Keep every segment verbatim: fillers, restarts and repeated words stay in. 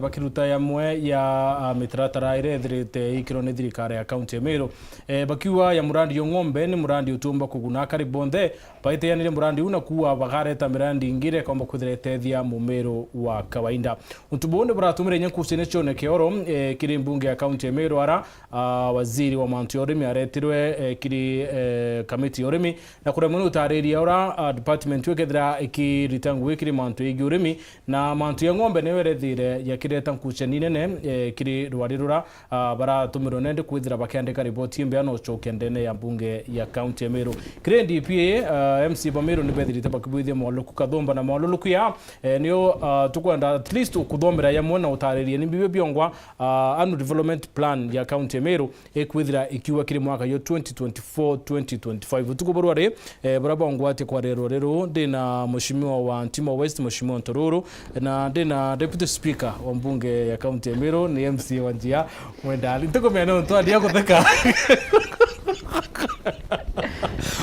bakiruta yamwe ya, ah, mitaratara iria ithirite ikirwo ni thirikari ya kaunti ya Meru. Eh, bakiuga ya murandi yo ng'ombe ni murandi utiumba kuguna akari bonthe baiteanire murandi uu na kuuga bagareta mirandi ingi iria ikomba kwithira itethia mumiru wa kawaida. Untu buu ni buratumire inya nkucine cioneke oro, eh, kiri mbunge ya kaunti ya Meru ara, ah, waziri wa mantu ya urimi aretirwe, eh, kiri, eh, kamiti ya urimi na kuremwa ni utariria ura, ah, department iu ikethira ikirita ngugi kiri mantu yegii urimi, na mantu ya ng'ombe niyo irethire yakireta nkucani nene, eh, kiri rwari rura, ah, baratumirwe nende kwithira bakiandika riboti imbea na ucokia ndene ya mbunge ya kaunti ya Meru. Kiri N D P A, ah, M C A ba Meru ni bethirite bakibwithia mwaluku kathumba na mwaluku ya, eh, niyo, ah, tukwenda at least ukuthomera yamwe na utaririe ni bibio biongwa, ah, annual development plan ya kaunti ya Meru ikwithira ikiuga kiri mwaka yo twenty twenty-four, twenty twenty-five. Utuku buru ari, eh, bura bongwati kwa rero rero, ndi na Mheshimiwa wa Ntima West, Mheshimiwa Ntororo, na ndi na Deputy Speaker wa mbunge ya kaunti ya Meru, ni M C A wa Njia, Mwendali. Ntukumenya ni untu aria kutheka.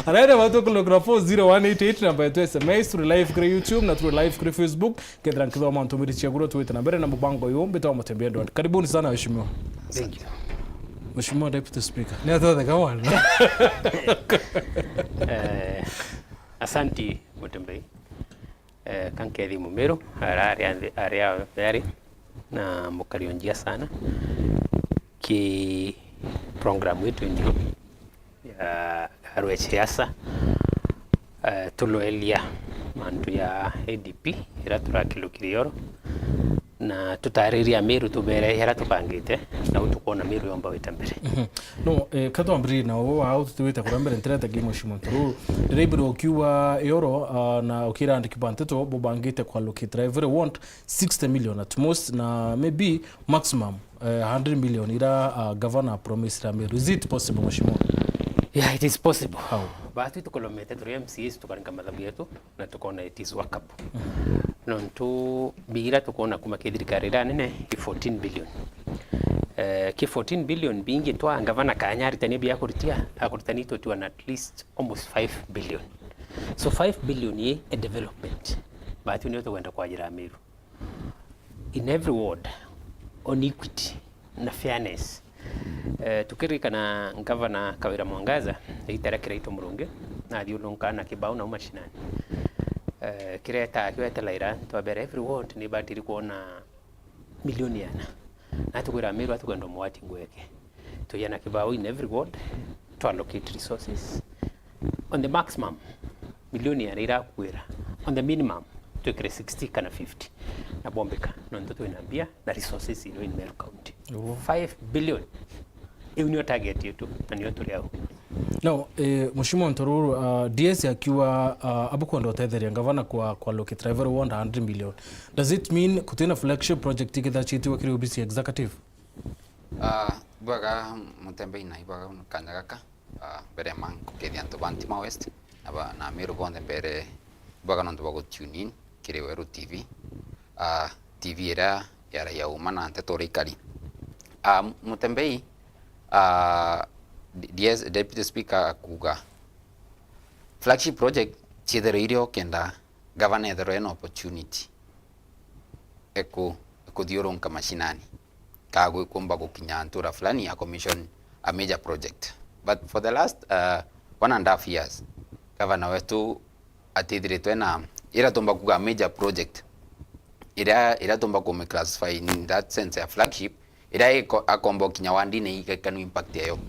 Araenda batu kulukira four zero one eight eight, namba yetu S M S, turi live kuri YouTube na turi live kuri Facebook. Kethira nkithoma ntumiri ciaku uria twite na mbere na mubango uyu, mbitwa Mutembeya Edward. Karibuni sana, waheshimiwa. Thank you. Mheshimiwa Deputy Speaker. Ni atothe kamwana. Eh, asanti, Mutembeya. Eh, kankethi Mumiru, ara, aria, aria, aria, na mukari o Njia sana. Ki program yetu njiru ya, ya rwe siasa, eh, tuloelia mantu ya A D P, ira turakilukire oro, na tutariria Meru tubere ira tubangite, na u tukwona Meru yomba wita mbere. Mhm. No, eh, ka twambiririe na uu, au tutiwite kuria mbere, ntireta ki Mheshimiwa Ntororo. Ndiraigwire ukiuga oro, ah, na ukira andiki ba nteto bubangite ku allocate every ward sixty million at most, na maybe maximum, eh, hundred million ira, ah, governor promise ra Meru. Is it possible, Mheshimiwa? Yeah, it is possible. How? Batu tukolomete turi M C As tukaringa mathabu yetu na tukona it is workable. Mhm. Nontu biira tukona kuma ki thirikari ira nene i fourteen billion. Eh, ki fourteen billion bingi twa gavana kanya aritania bia kuritia, akuritania itutiwa na at least almost five billion. So five billion i a development. Batu niyo tukwenda kwajira Meru. In every ward, on equity na fairness. Eh, tukiririkana Gavana Kawira Mwangaza, riita ria Kiraitu Murungi, nathiurunka na kibao nau mashinani. Eh, kireta kiwetela ira, twabere every ward ni batiri kwona milioni iana. Na tukwira Meru atukwenda mwati ngweke. Tuya na kibao in every ward, to allocate resources. On the maximum, milioni iana irakuira. On the minimum, twikire sixty kana fifty. Na bombika, nontu twina mbia na resources iro in Meru County. Uguo. Five billion. Iu niyo target yetu, na niyo turi au. Now, eh, Mheshimiwa Ntororo, uh, D S akiuga, uh, abukwenda utetheria gavana kwa, kwa allocate every ward hundred million. Does it mean kutina flagship project ikithachitwe kiri obisi ya executive? Ah, ibwega Mutembei na ibwega kanya gaka. Ah, mbere ya ma nkukethia antu ba Ntima West na ba, na Meru bonthe mbere, ibwega nontu bwa gu tune in kiri Weru T V. Ah, T V iria ya raia uma na nteto uria ikari. Ah, Mutembei, ah, D-, D S, Deputy Speaker akuga flagship project ciethirwe irio kenda gavana ethirwe ena opportunity eku-, ekuthiurunka mashinani, ka gwi-, kumba gukinya ntura fulani ya commission a major project. But for the last, uh, one and a half years, gavana wetu atithiritwe na ira tumba kuga major project, ira, ira tumba kume classify in that sense ya flagship, ira iko-, akomba gukinya wandine igaikanu impact yayo.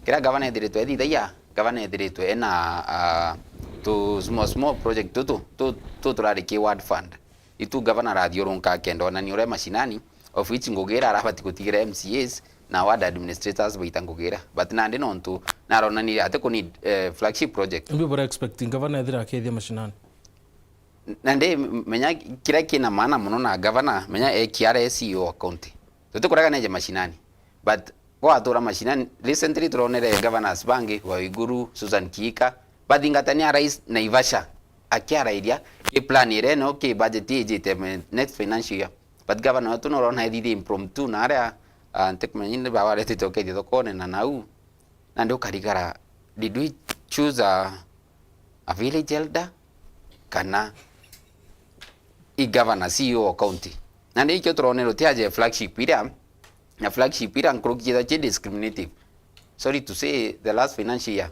Kira gavana ethiritwe ethithagia, gavana ethiritwe ena, uh, tu small, small project tutu, tu, tu turari ki ward fund. Itu gavana arathiurunka akenda onania uria mashinani, of which ngugi ira arabati gutigira M C As na ward administrators baita ngugi ira. But nandi nontu naronanirie ati ku need, eh, flagship project. Mbi bura expecting gavana ethira akethia mashinani? Na ndi menya kiria kina maana muno na gavana, menya e kiara e C E O wa county. Tutikuraga neje mashinani. But gwatura mashinani, recently turonere governors bangi, Waiguru, Susan Kihika, bathingatania rais Naivasha, akiarairia ki plan iria ino, ki budget ijite me-, next financial year. But governor wetu norona ethithia impromptu na aria, ah, ntikumenya ni bawaretete ukethia thokone na nau. Nandi ukarigara, did we choose a, a village elder kana i governor, C E O wa county? Nandi ikio turonere uti aje flagship iria, na flagship iria nkuruki ithagwa ci discriminative. Sorry to say, the last financial year,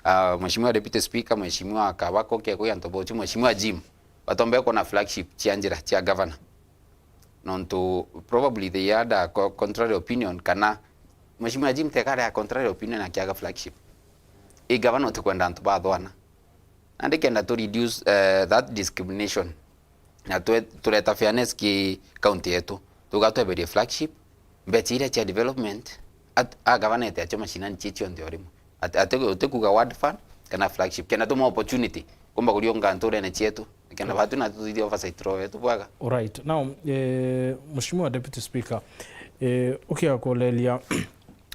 uh, Mheshimiwa Deputy Speaker, Mheshimiwa Kabako, Kekuyu, antu bochu, Mheshimiwa Jim, batombere kuona flagship cia njira cia governor. Nontu probably they had a co-, contrary opinion, kana Mheshimiwa Jim tekare a contrary opinion akiaga flagship. I governor utikwenda antu bathwana. Nandi kenda tu reduce, eh, that discrimination, na twe-, tureta fairness ki county yetu, tuga tweberie flagship, mbecha iria cia development, at-, a governor ete acio mashinani cie cionthe o rimwe. At-, ati-, utikuga ward fund kana flagship, kenda tuma opportunity kumba kuriunga nturene cietu, kenda batu na tuthithia oversight role yetu bwega. Alright. Now, eh, Mheshimiwa Deputy Speaker, eh, ukiaga kulelia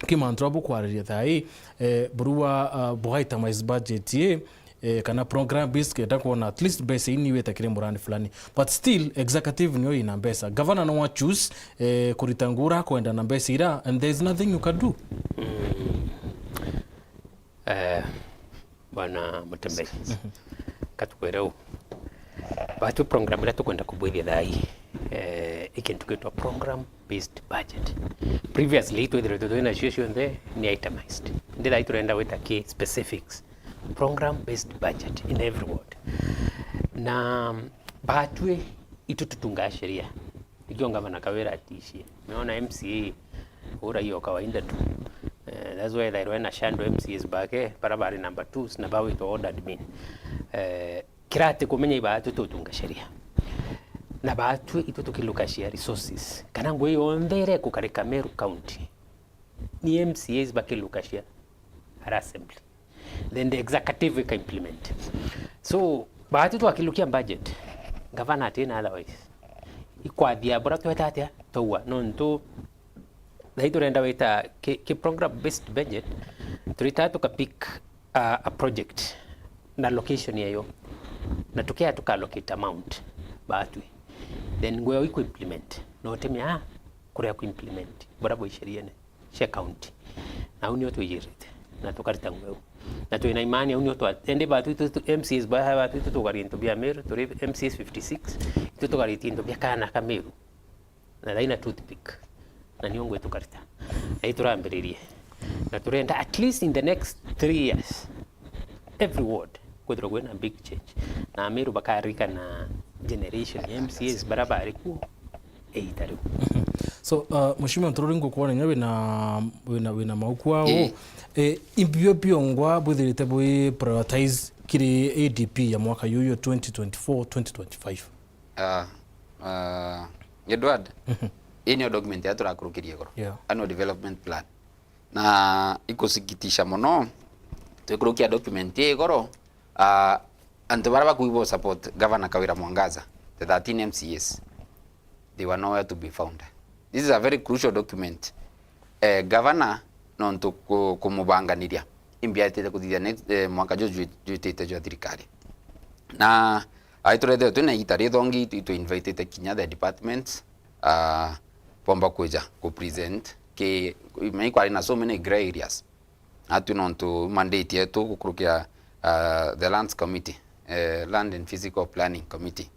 ki mantu abu kwariria thaa ii, eh, buru bwa, ah, bwa itemized budget ii, eh, kana program based, kenda kwona at least mbeca ii niwite kiri murandi fulani. But still, executive niyo ina mbeca. Governor no wa choose, eh, kurita nguura kwenda na mbeca ira, and there is nothing you can do. Eh, Bwana Mutembei, katukwire u. Batu program iria tukwenda kubwithia thaa ii, eh, i kintu gitwa program based budget. Previously, twithiritwe twina cio cionthe ni itemized. Indi thaa ii turenda gwita ki specifics. Program based budget in every ward. Na batwi itu tutungaa sheria. Nikio ngavana Kawira atishie. Meona M C A uraia o kawaida tu. Eh, that's why thairwe na shandwe M C As bake, bara bari number twos, na bawitwa ward admin. Eh, kirati kumenya ibaatu tutunga sheria. Na baatu itu tukiluka share resources. Kana ngui yonthe ire kukarika Meru County, ni M C As bakiluka share ara assembly. Then the executive ika implement. So, baatu twakilukia budget, gavana atina otherwise. Ikwathia bura tweta atia? Twaua. Nontu, thai turenda wita ki, ki program based budget, turita tuka pick a, a project na location yayo. Na tukea tuka allocate amount baatwi. Then ngweo iku implement. No temia kuria ku implement. Bura bwa isheriene cia county. Na au nio twijirite. Na tukarita ngweo. Na twina imani au nio twa, ende batu itu, tu, M C As ba, batu itu tugaria into bia Meru, turi M C As fifty six, itu tugaria into bia kana ka Meru. Na thaina toothpick. Na nio ngwe tukarita. Na iturambiririe. Na turenda at least in the next three years, every ward, kwithirwa kwina big change. Na Ameru bakaririkana generation ya M C As bara bari kuo, iita riu. So, uh, Mheshimiwa Ntururi, ngukwona nya wina, wina, wina mauku ao. Ii. Eh, imbio biongwa bwithirite bwi prioritize kiri A D P ya mwaka yuyu twenty twenty-four, twenty twenty-five? Ah, ah, Edward, ii niyo document ya turakurukirie igoro. Yeah. Annual development plan. Na ikusikitisha mono, twikurukia document ii igoro, ah, antu baria bakuigua support Governor Kawira Mwangaza, the thirteen M C As, they were nowhere to be found. This is a very crucial document. Eh, Governor, nontu ku-, kumubanganiria, imbi aitite kuthithia next, eh, mwaka juju jwi-, jwitite jwa thirikari. Na aiturethere twina igita rithongi, itu, itu invitite kinya the departments, ah, bomba kwija ku present ki, mai kwari na so many grey areas. Atu nontu mandate yetu gukurukira, ah, the lands committee, eh, land and physical planning committee,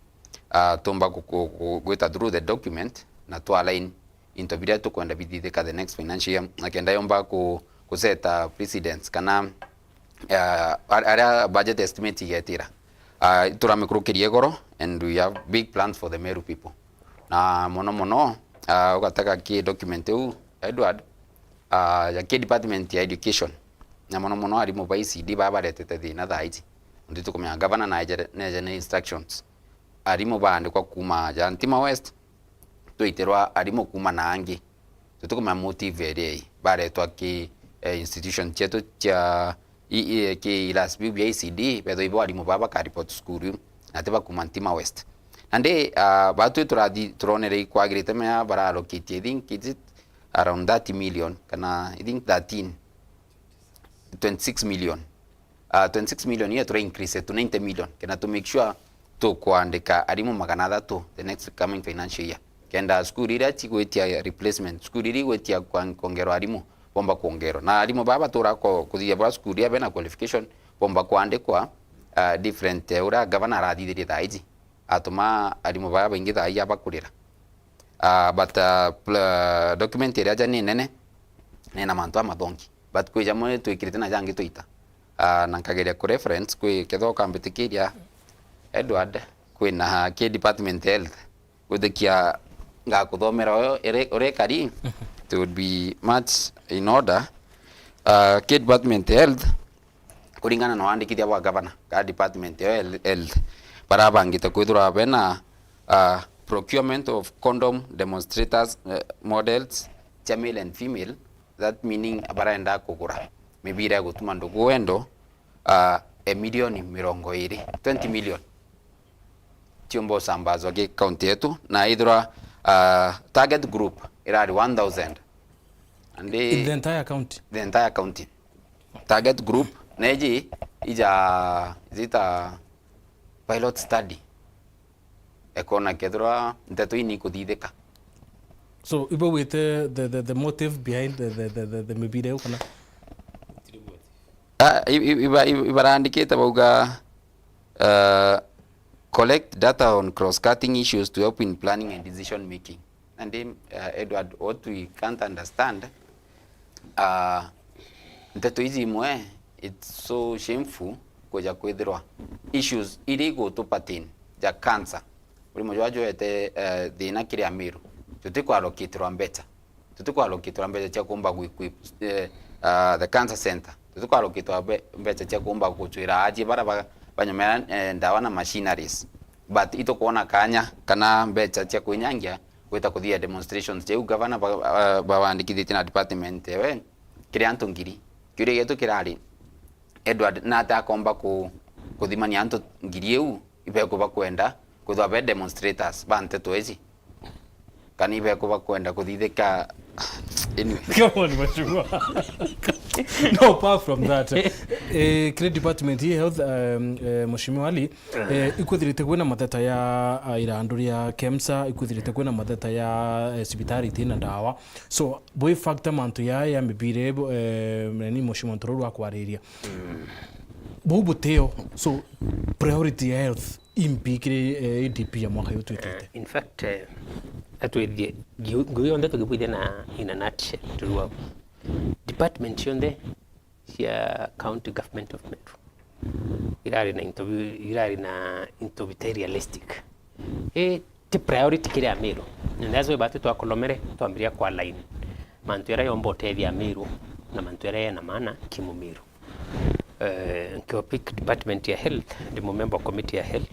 ah, tumba ku, ku, ku, gwita through the document na twa align into biria tukwenda bithithika the next financial year, na kenda yomba ku, kuseta precedents kana, ah, ar-, aria budget estimate igetira. Ah, turamikurukiria igoro and we have big plans for the Meru people. Na mono mono, ah, ugatega ki document iu, Edward, ah, ya ki department ya education. Na mono mono arimu ba E C D baba baretete thina thaa iji. Nontu tukumenya governor na eje-, neje na instructions. Arimu baandikwa kuma ja Ntima West, twaitirwa arimu kuma na angi. Tutikumenya motive iria i. Baretwa ki, eh, institution cietu cia i, i, ki irasi biu bia E C D, bethwa ibo arimu baba baka report cukuru iu, na ti bakuma Ntima West. Nandi, ah, batwi turathi, turonere ikwagirite mea bara allocate, I think, is it around thirty million, kana I think thirteen, twenty-six million. Ah, twenty-six million iyo tura increase to ninety million, kenda to make sure tukwandika arimu magana athatu the next coming financial year. Kenda cukuru iria cigwitia replacement, cukuru iria igwitia kwa-, kwongerwa arimu, bomba kwongerwa. Na arimu baba batura ko-, kuthithia bwa cukuru iria bena qualification, bomba kwandikwa, ah, different, eh, uria gavana arathithirie thaa iji. Atuma arimu baba baingi thaa iji abakurira. Ah, but, ah, pl-, document iria aja ni nene, nena mantu amathongi. But kwi jamwe twikirite na jangi twaita. Ah, na nkageria ku reference, kwi kethwa ukambitikiria, Edward, kwina ki department health. Gwitikia ngakuthomera uyo iri-, uria ikari, it would be much in order. Ah, ki department health, kuringana na wandikithia bwa gavana, ka department ya health, health, barabangite kwithirwa bena, ah, procurement of condom demonstrators, eh, models cia male and female, that meaning barenda kugura mibira ya gutuma ndugu wendo, ah, e milioni mirongo iri, twenty million. Ciumba usambazwa ki county yetu, na ithirwa, ah, target group irari one thousand. And In the entire county. The entire county. Target group, na iji ija, ijita pilot study. Ekona kethirwa nteto ii ni ikuthithika. So, ibo wite the, the, the motive behind the, the, the, the, the mibira iu kana? Ah, i-, i-, iba-, iba-, ibarandikite bauga, uh, collect data on cross-cutting issues to help in planning and decision making. And then, uh, Edward, what we can't understand, uh, nteto iji imwe, it's so shameful kuja kwithirwa issues iria igutupertain ja cancer. Murimo jwa jwete, uh, thina kiri Amiru. Tutikwarokitirwa mbeca. Tutikwarokitirwa mbeca cia kuumba gu-, equip, eh, uh, the cancer center. Tutikwarokitirwa mbe-, mbeca cia kuumba gucwira aji bara ba-, banyomera, eh, ndawa na machineries. But itukwona kanya kana mbeca cia kwinyangia gwita kuthia demonstrations. Jau gavana ba-, ba-, bawandikithitie na department ewe kiri antu ngiri. Kiuria gietu kirari, Edward, nata akomba ku-, kuthimania antu ngiri iu ibeku bakwenda kwithwa be demonstrators ba nteto iji? Kana ibeku bakwenda kuthithika? Anyway. Come on, Mheshimiwa. No, apart from that, eh, kiri department hii health, um, eh, Mheshimiwa Ali, eh, ikwithirite kwina matheta ya, ah, irandu ria KEMSA, ikwithirite kwina matheta ya, eh, cibitari itina ndawa. So, bwi factor mantu ya, ya mibira ibo, eh, ni Mheshimiwa Ntororo akwariria. Buu butio. So, priority ya health impi kiri, eh, A D P ya mwaka uyu twitite? Eh, in fact, eh, atwithie ngi-, ngugi yonthe tugibwithia na in a nutshell, turua department cionthe cia County Government of Meru irari na into bi-, irari na into bita realistic. I ti priority kiri Amiru. And that's why batu twakolomere twambiria kwa line mantu yaria yomba utethia Amiru na mantu yaria yena maana kimumiru. Eh, nkio pick department ya health, ndi mu member wa committee ya health.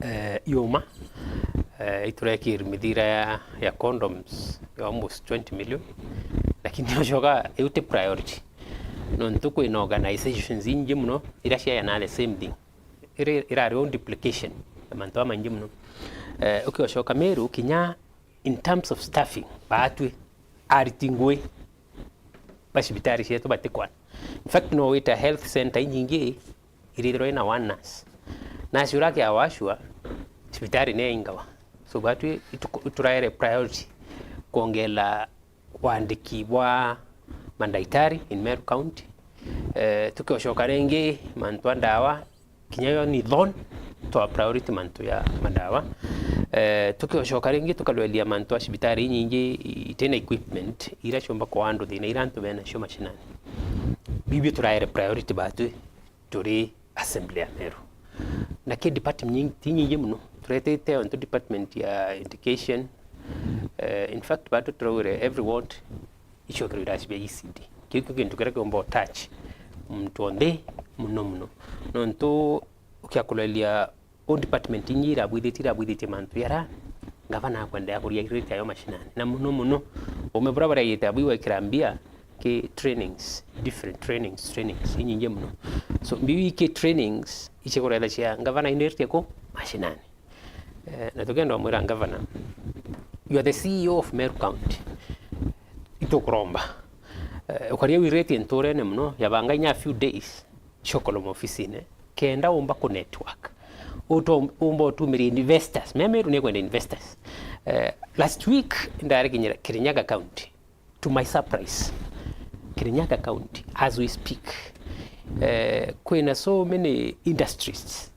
Eh, yuma, eh, iturekiri mithira ya, ya condoms ya almost twenty million, lakini ucoka iu ti priority. Nontu kwina organizations ingi muno iria ciayana the same thing. Iri-, irari o duplication ya mantu jamaingi muno. Eh, ukiocoka Meru kinya in terms of staffing, baatwi ariti ngui ba cibitari cietu batikwana. In fact, no wita health center inyingi irithirwa ina one nurse. Nurse uria akiawashwa, cibitari ni yaingawa. So, baatwi ituko-, ituraere priority kwongela wandiki bwa mandaitari in Meru County. Eh, tukiocoka ringi mantu a ndawa, kinya yo ni thon twa priority mantu ya mandawa. Eh, tukiocoka ringi tukalwelia mantu a cibitari inyingi itina equipment iria ciumba kwa andu thina iria antu bena cio mashinani. Bibio turaere priority batwi turi assembly ya Meru. Na ki department nyingi, ti nyingi muno. Turetete ontu department ya education. Eh, in fact, batu turaugire every ward icokerwe irasi bia E C D. Kiu kio kintu kiria kiumba touch muntu onthe muno muno. Nontu ukiakureria o department ingi irabwithitie, irabwithitie mantu yara ngavana akwenda ya kuria irite ayo mashinani. Na muno muno, ume bura bariagite abwi gwikira mbia ki trainings, different trainings, trainings inyingi muno. So, mbiu iki trainings ichikuretha cia ngavana inirite ku mashinani. Eh, na tukenda umwira ngavana, you are the C E O of Meru County. Itukuromba. Eh, ukaria wirite nturene muno, yabanga inya a few days, cokoloma ofisine, kenda umba ku network. Uto-, umba utumiria investors. Mea Meru ni kwenda investors. Eh, last week, ndari Kinya-, Kirinyaga County. To my surprise, Kirinyaga County, as we speak, eh, kwina so many industries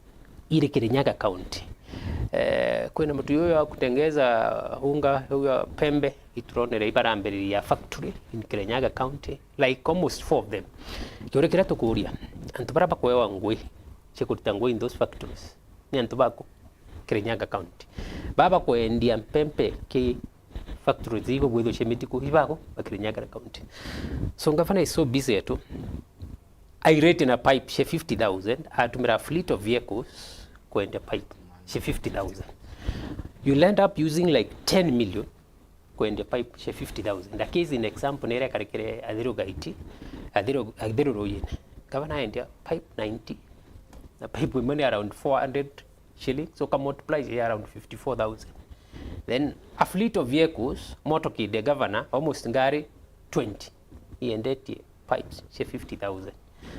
iri Kirinyaga County. Eh, kwina mutu uyu wa kutengeza unga, uyu wa pembe, ituronere ibarambiriria factory in Kirinyaga County, like almost four of them. Kiuria kiria tukuria, antu baria bakwewa ngui cia kurita ngui in those factories, ni antu baku Kirinyaga County. Baba kwendia mpempe ki factories igo bwithwe cia mitiku, ibago ba Kirinyaga County. So, gavana is so busy tu. Airete na pipe cia fifty thousand, atumira a fleet of vehicles kwendia pipe cia fifty thousand. You'll end up using, like, ten million kwendia pipe cia fifty thousand. A case in example, nere karekere Athiru Gaiti, Athiru, Athiru Ruyine. Gavana endia pipe ninety, na pipe imwe ni around four hundred shillings, so ka multiply ya around fifty-four thousand. Then a fleet of vehicles, motoki the governor, almost ngari twenty, iendetie pipes cia fifty thousand.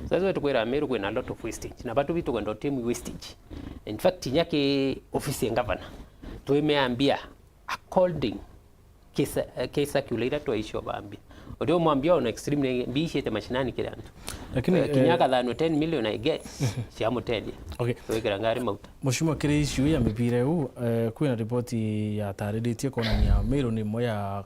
So that's why tukwira Meru kwina a lot of wastage. Na batu bitu kwenda utemi wastage. In fact, inya ki office ya governor, twimeambia according kisa, eh, kisa kiula ira twaisio bambia. Uria umwambia on extreme ni mbiishite mashinani kiri antu. Lakini, eh, kinya eh, akathano ten million, I guess, cia muteria. Okay. Twikira ngari mauta. Mheshimiwa, kiri issue ya mipira iu, eh, kwina ripoti yatariritie kuonania Meru ni imwe ya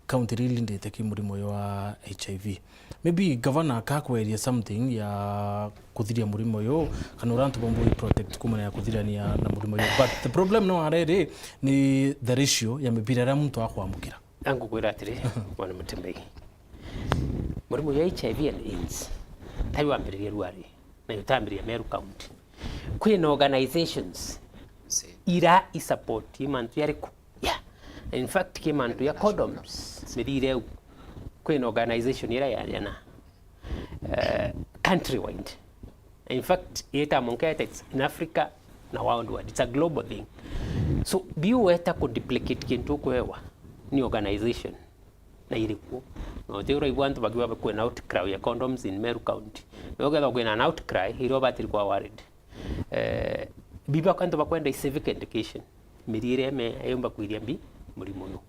county iria ilindite ki murimo uyu wa H I V. Maybe governor akakweria something ya kuthiria murimo uyu, kana uria antu bomba protect kumana ya kuthirania na murimo uyu. But the problem no ariri ni the ratio ya mipira iria muntu akwamukira. Angukwira atiri, mwana Mutembei. Murimo ya H I V and AIDS, tai wambiriria ruari, na utambiriria Meru County. Kwina organizations ira isupport mantu yariku. Yeah. In fact, ki mantu ya condoms, mithire u, kwina organization ira yariana, eh, countrywide. In fact, ita monketites in Africa na worldwide. It's a global thing. So, biu weta ku duplicate kintu ukwewa ni organization na iri kuo. Na uti uraigua antu bakiuga kwina outcry ya condoms in Meru County. Na ukethwa kwina an outcry, irio batiri kwa worried. Eh, biba antu bakwenda i civic education. Miriire ime yumba kwiria mbi murimo uyu.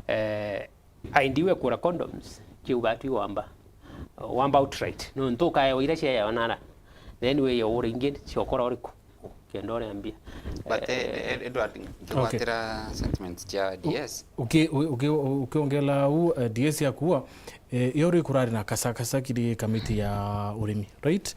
Eh, Aindi we kura condoms, kiuga ati wamba, wamba outright. Nontu ukaewa ira ciaewa nara. Then we yo ura ingi ciokora uriku? Kenda uria mbia. But, eh, eh, Edward, okay, ngigwatira sentiments cia D S. Uki-, uki-, uki-, ukiongela u, eh, D S yakuwa, eh, yo ri kurari na kasa kasa kiri kamiti ya urimi, right?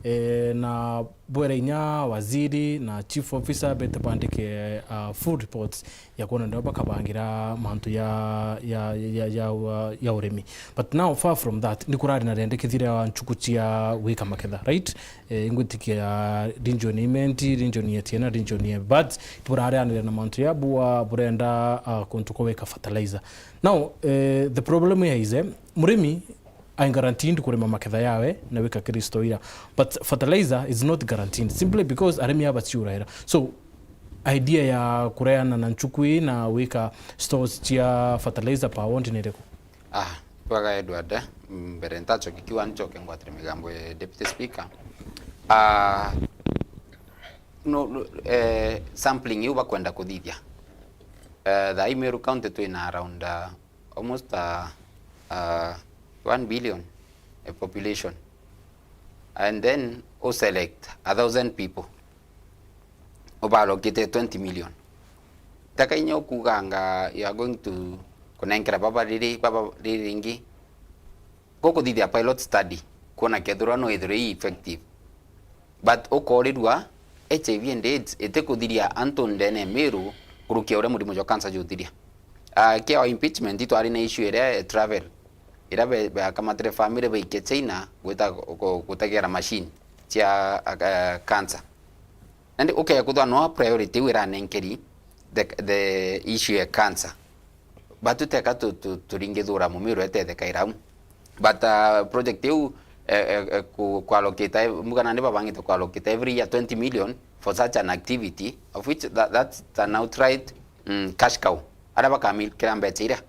Eh, na bwere inya waziri na chief officer bete bandike, uh, full reports ya kwona ndio bakabangira mantu ya, ya, ya, ya, ya, ya urimi. But now, far from that, ni kurari na rendekethire ya nchuku cia gwika maketha, right? Eh, ingwitikia region ya Imenti, region ya Tiena, region ya Bat, burarianire na mantu ya bua, burenda, uh, kuntu kwa wika fertilizer. Now, eh, the problem here is, eh, murimi I guarantee ndikurima maketha yawe na wika Kristo ira. But fertilizer is not guaranteed simply because arimi aba ciuraira. So, idea ya kureana na nchuku ii na wika stores cia fertilizer per ward ni iriku? Ah, bwaga Edward, eh, mbere ntachoke kiwa nchoke ngwatire migambo ya Deputy Speaker. Ah, no, no, eh, sampling iu bakwenda kuthithia. Eh, thaa ii Meru County twina around, ah, almost, uh, uh, one billion a population, and then u select a thousand people, ubalokite twenty million. Taka inya ukuganga you are going to kunenkera baba riri, baba riri ringi, gukuthithia pilot study, kuona kethirwa no ithirwe i effective. But ukorirua, H I V and AIDS itikuthiria antu ndene ya Meru kurukia uria murimo jwa cancer juthiria. Ah, kia impeachment, itwari na issue iria ya travel, iria be-, beakamatire family baike China gwita gu-, gu-, gutegera machine cia, ah, cancer. Nandi ukea kuthwa no priority iu iranenkeri the, the issue ya cancer. Batu teka tu, tu, turingithura Mumiru etethekaira au. But, uh, project iu, eh, eh, eh, ku, ku allocate, eh, mbuga nandi babangite ku allocate every year twenty million for such an activity, of which that, that's an outright, mm, cash cow. Aria bakamilkira mbecha iria.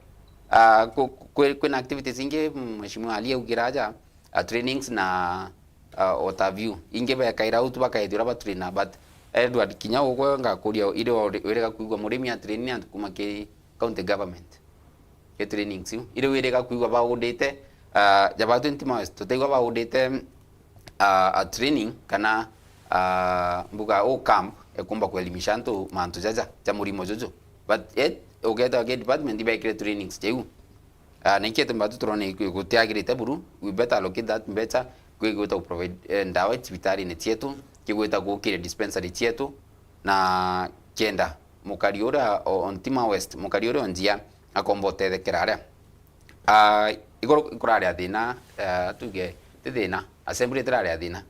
Uh, ku, ku, kwina activities ingi, mm, Mheshimiwa Ali augira aja, uh, trainings na uh, Waterview. Ingi bekaira au tu bakaithira batraina, but Edward, kinya ugwe ngakuria, iri wiriga kwigua murimi atraini antu kuma ki county government? Ki trainings iu. Iri wiriga kwigua baudite, uh, jaba twenty miles, tutaigua baudite, uh, a training kana, uh, mbuga u camp ekumba kuelimisha antu mantu jaja ja murimo juju. But yet, ugeeta ki department ibekire trainings jau. Ah, na ikio tumbatu turone iku-, gutiagirite buru, we better allocate that mbeca kwi gwita ku provide, eh, ndawa cibitarine cietu, kigwita gukiria dispensary cietu, na kenda mukari uria o, o Ntima West, mukari uria o njia, akomba utethekera aria. Ah, iguru ikuraria thina, ah, tuge ti thina, assembly itiraria thina.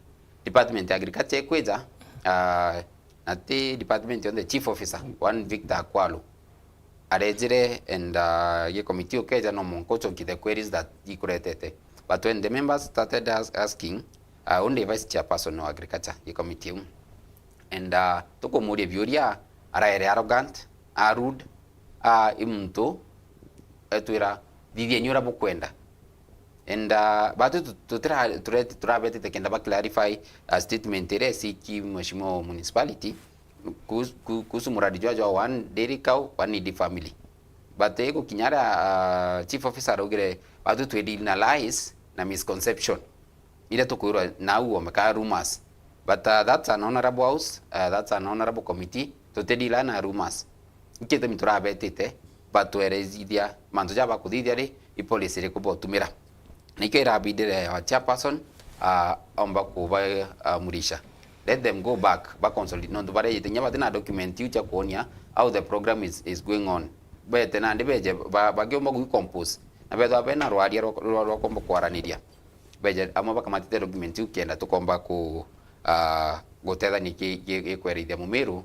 Department ya Agriculture ikwija, ah, na ti department yonthe, chief officer, one Victor Akwalu, arejire and, uh, gi committee ukeja no mwanka ucokie the queries that ikuretete. But when the members started as-, asking, uh, undi vice chairperson wa agriculture gi committee iu. And, uh, tukumuria biuria, araere arrogant, a rude, a i muntu etwira, "Thithieni uria bukwenda." And, uh, batu tu-, tutira-, tureti-, turabetete kenda ba clarify, uh, statement iria isiki Mheshimiwa wa municipality kuhusu, ku-, kuhusu muradi jwa, jwa one dairy cow, one needy family. But igukinya aria, uh, chief officer araugire, batu twi deal na lies na misconception iria tukwirwa nau omeka rumors. But, uh, that's an honourable house, uh, that's an honourable committee, tutidila na rumors. Iki gitumi turabetite batwerethithia mantu ja bakuthithia ri, i policy iriku botumira. Nikio irabidire our chairperson, uh, omba kuba, uh, murisha. Let them go back, ba consolidate, nontu barejite kinya batina document iu cia kuonia how the program is, is going on. Bete nandi beje ba-, bakiumba gwi compose. Na bethwa bena rwaria rwa, rwa, rwa kuomba kwaraniria. Beja amwe bakamatite document iu kenda tukomba ku, ah, gutethania ki, ki, ki kwerithia Mumiru,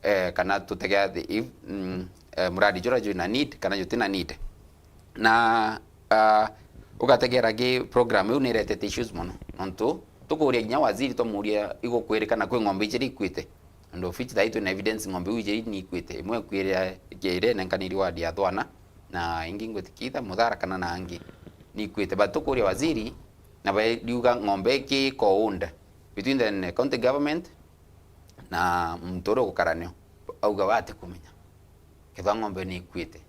eh, kana tutegea the, if, mm, eh, muradi jura jwina need kana jutina need. Na, ah, ugategera ki program iu niretete issues mono. Nontu tukuria kinya waziri twamuria igukwirikana kwi ng'ombe ijiri ikuite. And of which thaai twina evidence ng'ombe iu ijiri ni ikuite. Imwe ikuire ire nenkaniri ward ya Thwana, na ingi ngwitikitha Muthara kana na angi ni ikuite. But tukuria waziri, na bariuga ng'ombe iki co-owned between the county government na muntu uria ugukara nio. Auga we atikumenya. Kethwa ng'ombe ni ikuite.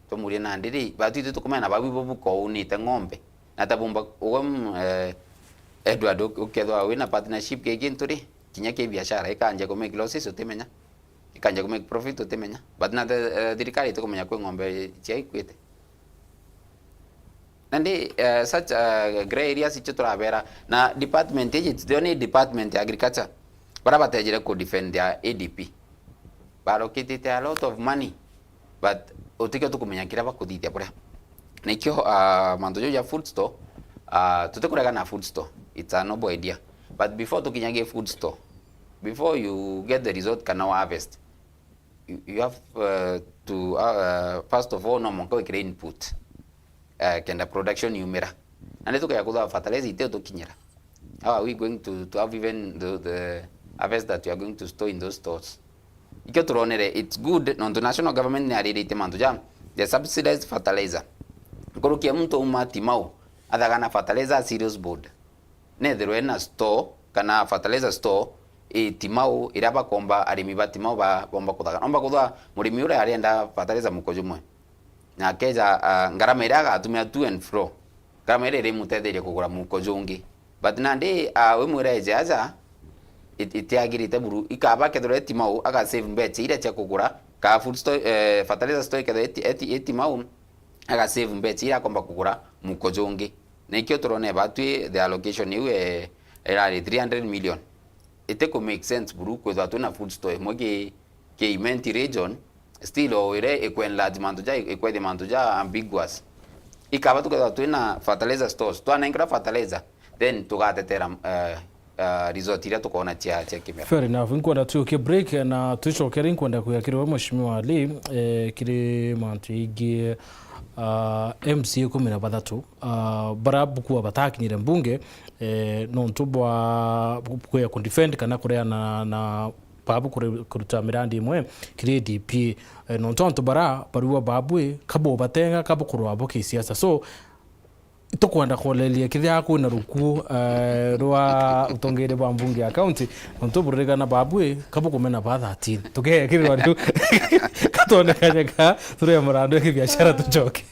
Twamuria nandi ri, batu itwi tukumenya na bau ibo buko-ownite ng'ombe. Na tabumba, ugwe, mm, eh, Edward, u-, ukethwa wina partnership ki gintu ri, kinya ki biashara, ikanjia ku make losses utimenya. Ikanjia ku make profit utimenya. But na the, eh, thirikari itikumenya kwi ng'ombe cia ikuite. Nandi, eh, such, eh, grey areas icio turabera. Na department iji, tithio ni department ya agriculture. Bara batejire ku defend their A D P. Barokitite a lot of money. But utikio tukumenya kiria bakuthithia buria. Nikio, ah, mantu jau ja food store, ah, tutikurega na food store. It's a noble idea. But before tukinyagia food store, before you get the result kana wa harvest, you, you have, uh, to, uh, first of all, no mwanka wikire input, uh, kenda production yumira. Na ni tukeja kuthwa fertilizer ite utukinyira. How are we going to, to have even the, the harvest that we are going to store in those stores? Ikio turonere, it's good, nontu national government ni ariritie mantu ja the subsidized fertilizer. Nkuruki ya muntu uma Timau, athagana fertilizer a cereals board. Nethirwe na store, kana fertilizer store, i Timau, iria bakomba, arimi ba Timau ba, bomba kuthagana. Omba kuthwa murimi uria arenda fertilizer muko jumwe. Na akeja, ah, ngarama iria agatumira to and fro, ngarama iria irimutetheria kugura muko jungi. But nandi, ah, wimwira eje aja, it-, itiagirite buru. Ikaba kethirwa i Timau, aga save mbecha iria cia kugura, ka food store, eh, fertilizer store ikethirwa iti-, eti-, i Timau, aga save mbecha iria akomba kugura muko jungi. Na ikio turone batwi the allocation iu, eh, irari three hundred million. Itiku make sense buru kwithwa twina food store imwe ki, ki Imenti region, still o iria ikwenlarge mantu ja, ikwethia mantu ja ambiguous. Ikaba tukethwa twina fertilizer stores, twanengerwa fertilizer, then tugatetera, eh, eh, result iria tukoona cia, cia kimera. Fair enough. Nkwenda tuukie break na twicokere, nkwenda kuya kiri we Mheshimiwa Ali, eh, kiri mantu igie, ah, M C A kumi na bathatu, ah, bara bukua batakinyire mbunge, eh, nontu bwa kuya ku defend kana kureana na babu kuri-, kuruta mirandi imwe kiri A D P, eh, nontu antu bara barua babu i, kabubatenga, kabukurwa bo kisiasa. So, tukwenda kuoreria kethira kwina rukuo, eh, rwa utongeria bwa mbunge ya county, nontu buririkana babu i, kabukumena ba thirteen. Tukeekirwa riu, katwonekanyeka, turia murandu ya kibiashara tucoke.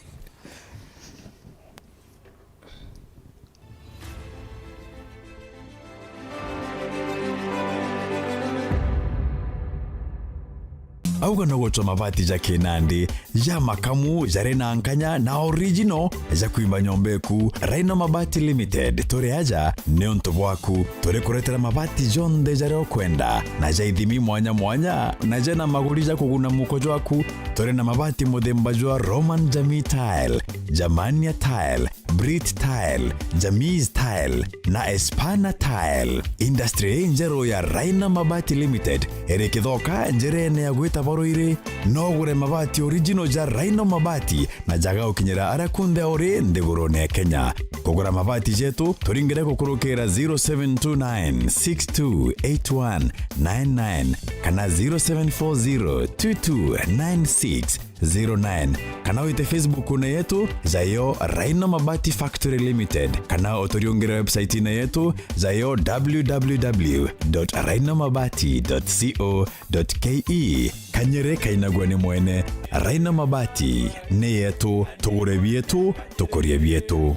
Auga no gucwa mabati ja kinandi, ja makamu, jari na nkanya na original ja kwimba nyomba eku. Rhino Mabati Limited, turi aja niuntu bwaku. Turi kuretera mabati jonthe jaria ukwenda, na ja ithimi mwanya mwanya, na jena maguri ja kuguna muko jwaku. Turi na mabati muthemba jwa Roman Jamii Tile, Germania Tile, Brit Tile, Jamis Tile na Espana Tile. Industry injeru ya Rhino Mabati Limited iri Kithoka, njirene ya gwita Baruiri. No ugure mabati original ja Rhino Mabati na jaga ukinyira aria kunthe uri nthigurune ya Kenya. Kugura mabati jetu, turingire gukurukira zero seven two nine six two eight one nine nine kana zero seven four zero two two nine six zero nine, kana wite Facebook-une yetu, jayo Rhino Mabati Factory Limited, kana uturiungire website-ine yetu, jayo w w w dot rhino mabati dot co dot k e. Kanyere kainagua ni mwene. Rhino Mabati ni yetu, tugure bietu, tukurie bietu.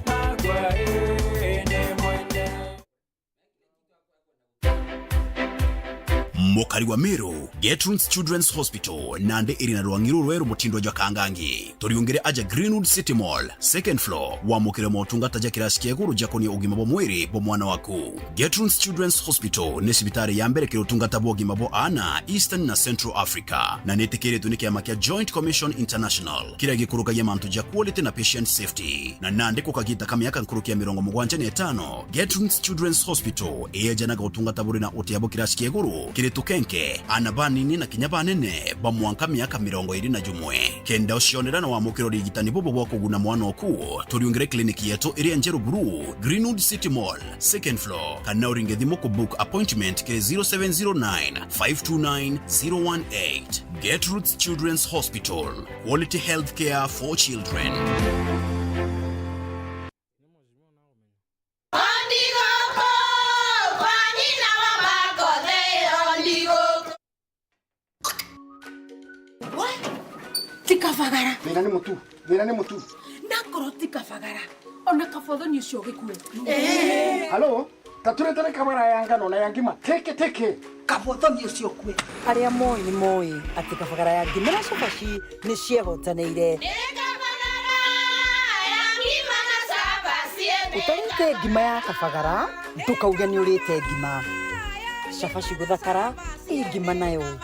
Mukari wa Meru, Gertrude's Children's Hospital, nandi iri na rwangi rurweru mutindo jwa Kangangi. Turiungire aja Greenwood City Mall, second floor, wamukire motungata ja kirasi kia iguru jakonie ugima bwa mwiri bwa mwana waku. Gertrude's Children's Hospital ni cibitari ya mbere kiri utungata bwa ugima bwa aana Eastern na Central Africa, na ni itikiritwe ni kiama kia Joint Commission International, kiria gikurukagia mantu ja quality na patient safety. Na nandi kukagita ka miaka nkuruki ya mirongo mugwanja na itano, Gertrude's Children's Hospital iyejanaga utungata buri na utia bwa kirasi kia iguru kiri tukenke, aana banini na kinya banene ba mwanka miaka mirongo iri na jumwe. Kenda ucionera na wamukira urigitani bubu bwa kuguna mwana oku, turiungire kliniki yetu iria njeru buru, Greenwood City Mall, second floor, kana uringe thimu ku book appointment kiri zero seven zero nine five two nine zero one eight. Gertrude's Children's Hospital, quality healthcare for children. Ti kabagara. Thina ni mutu. Thina ni mutu. Nakorwo ti kabagara, ona kabothoni ucio ugikue. Halo? Taturetane kabara ya ngano na ya ngima. Teke, teke. Kabothoni ucio kue. Aria moi ni moi ati kabagara ya ngima na cabaci ni ciehotaniire. Utarite ngima ya kabagara, ndukauge ni urite ngima. Cabaci guthakara, i ngima nayo.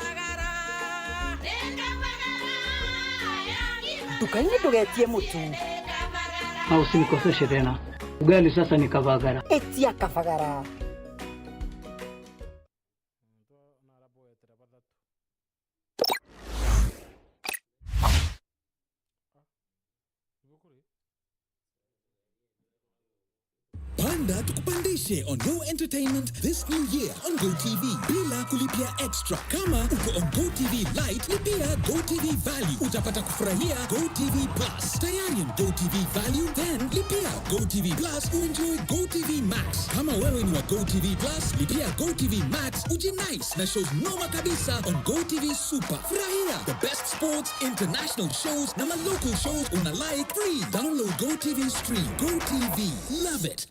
Ndukaini ndugetie mutu. Na usinikoseshe tena. Ugali sasa ni kabagara. Etia kabagara. Panda tukupandishe on Go Entertainment this new year on Go T V bila kulipia extra. Kama uko on Go T V Lite, lipia Go T V Value. Utapata kufurahia Go T V Plus. Tayari on Go T V Value? Then lipia Go T V Plus uenjoy Go T V Max. Kama wewe ni wa Go T V Plus, lipia Go T V Max ujinais na shows noma kabisa on Go T V Super. Furahia the best sports, international shows na ma local shows una like free. Download Go T V Stream. Go T V. Love it.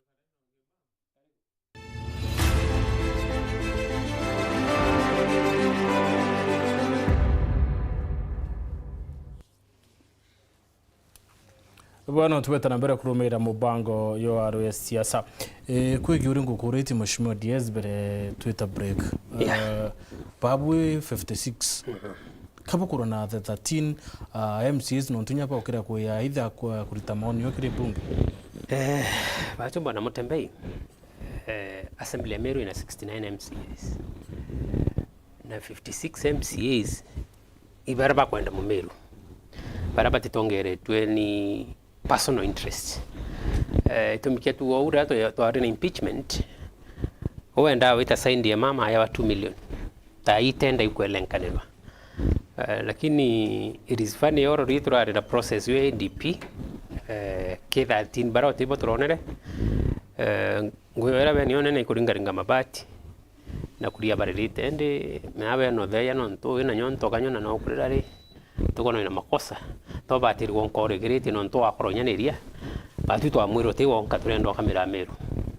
Bwana, tweta na mbere kurumiira mubango yo aru ya siasa. Eh, kwigi uri ngukuritie Mheshimiwa D S mbere twita break. Yeah. Eh, babu fifty-six. Mhm. Kabukurwa na the thirteen, ah, M C As nontu nya baukira kuya either kwa kurita maoni yo kiri bunge. Eh, batu Bwana Mutembei, eh, Assembly ya Meru ina sixty-nine M C As. Na fifty-six M C As ibaria bakwenda Mumiru, baria batitongeretwe ni personal interest. Eh, itumi kia tuuga uu, riria twa-, twari na impeachment, uu wendaa wita sign D M A maya wa two million, ta itenda ikwelenkanirwa. Eh, lakini it is funny, oro ri turari na process yo A D P, eh, K thirteen, baria utibo turonere, eh, nguyo iria beni yo nene ikuringaringa mabati, na kuria baririte, indi mea beno theya nontu wina nyonto kanyona no kurira ri, tukono wina makosa, tobatiri gwonka urigiritie nontu wakoronyaniria, batu twamwira uti gwonka turenda ukamira Meru,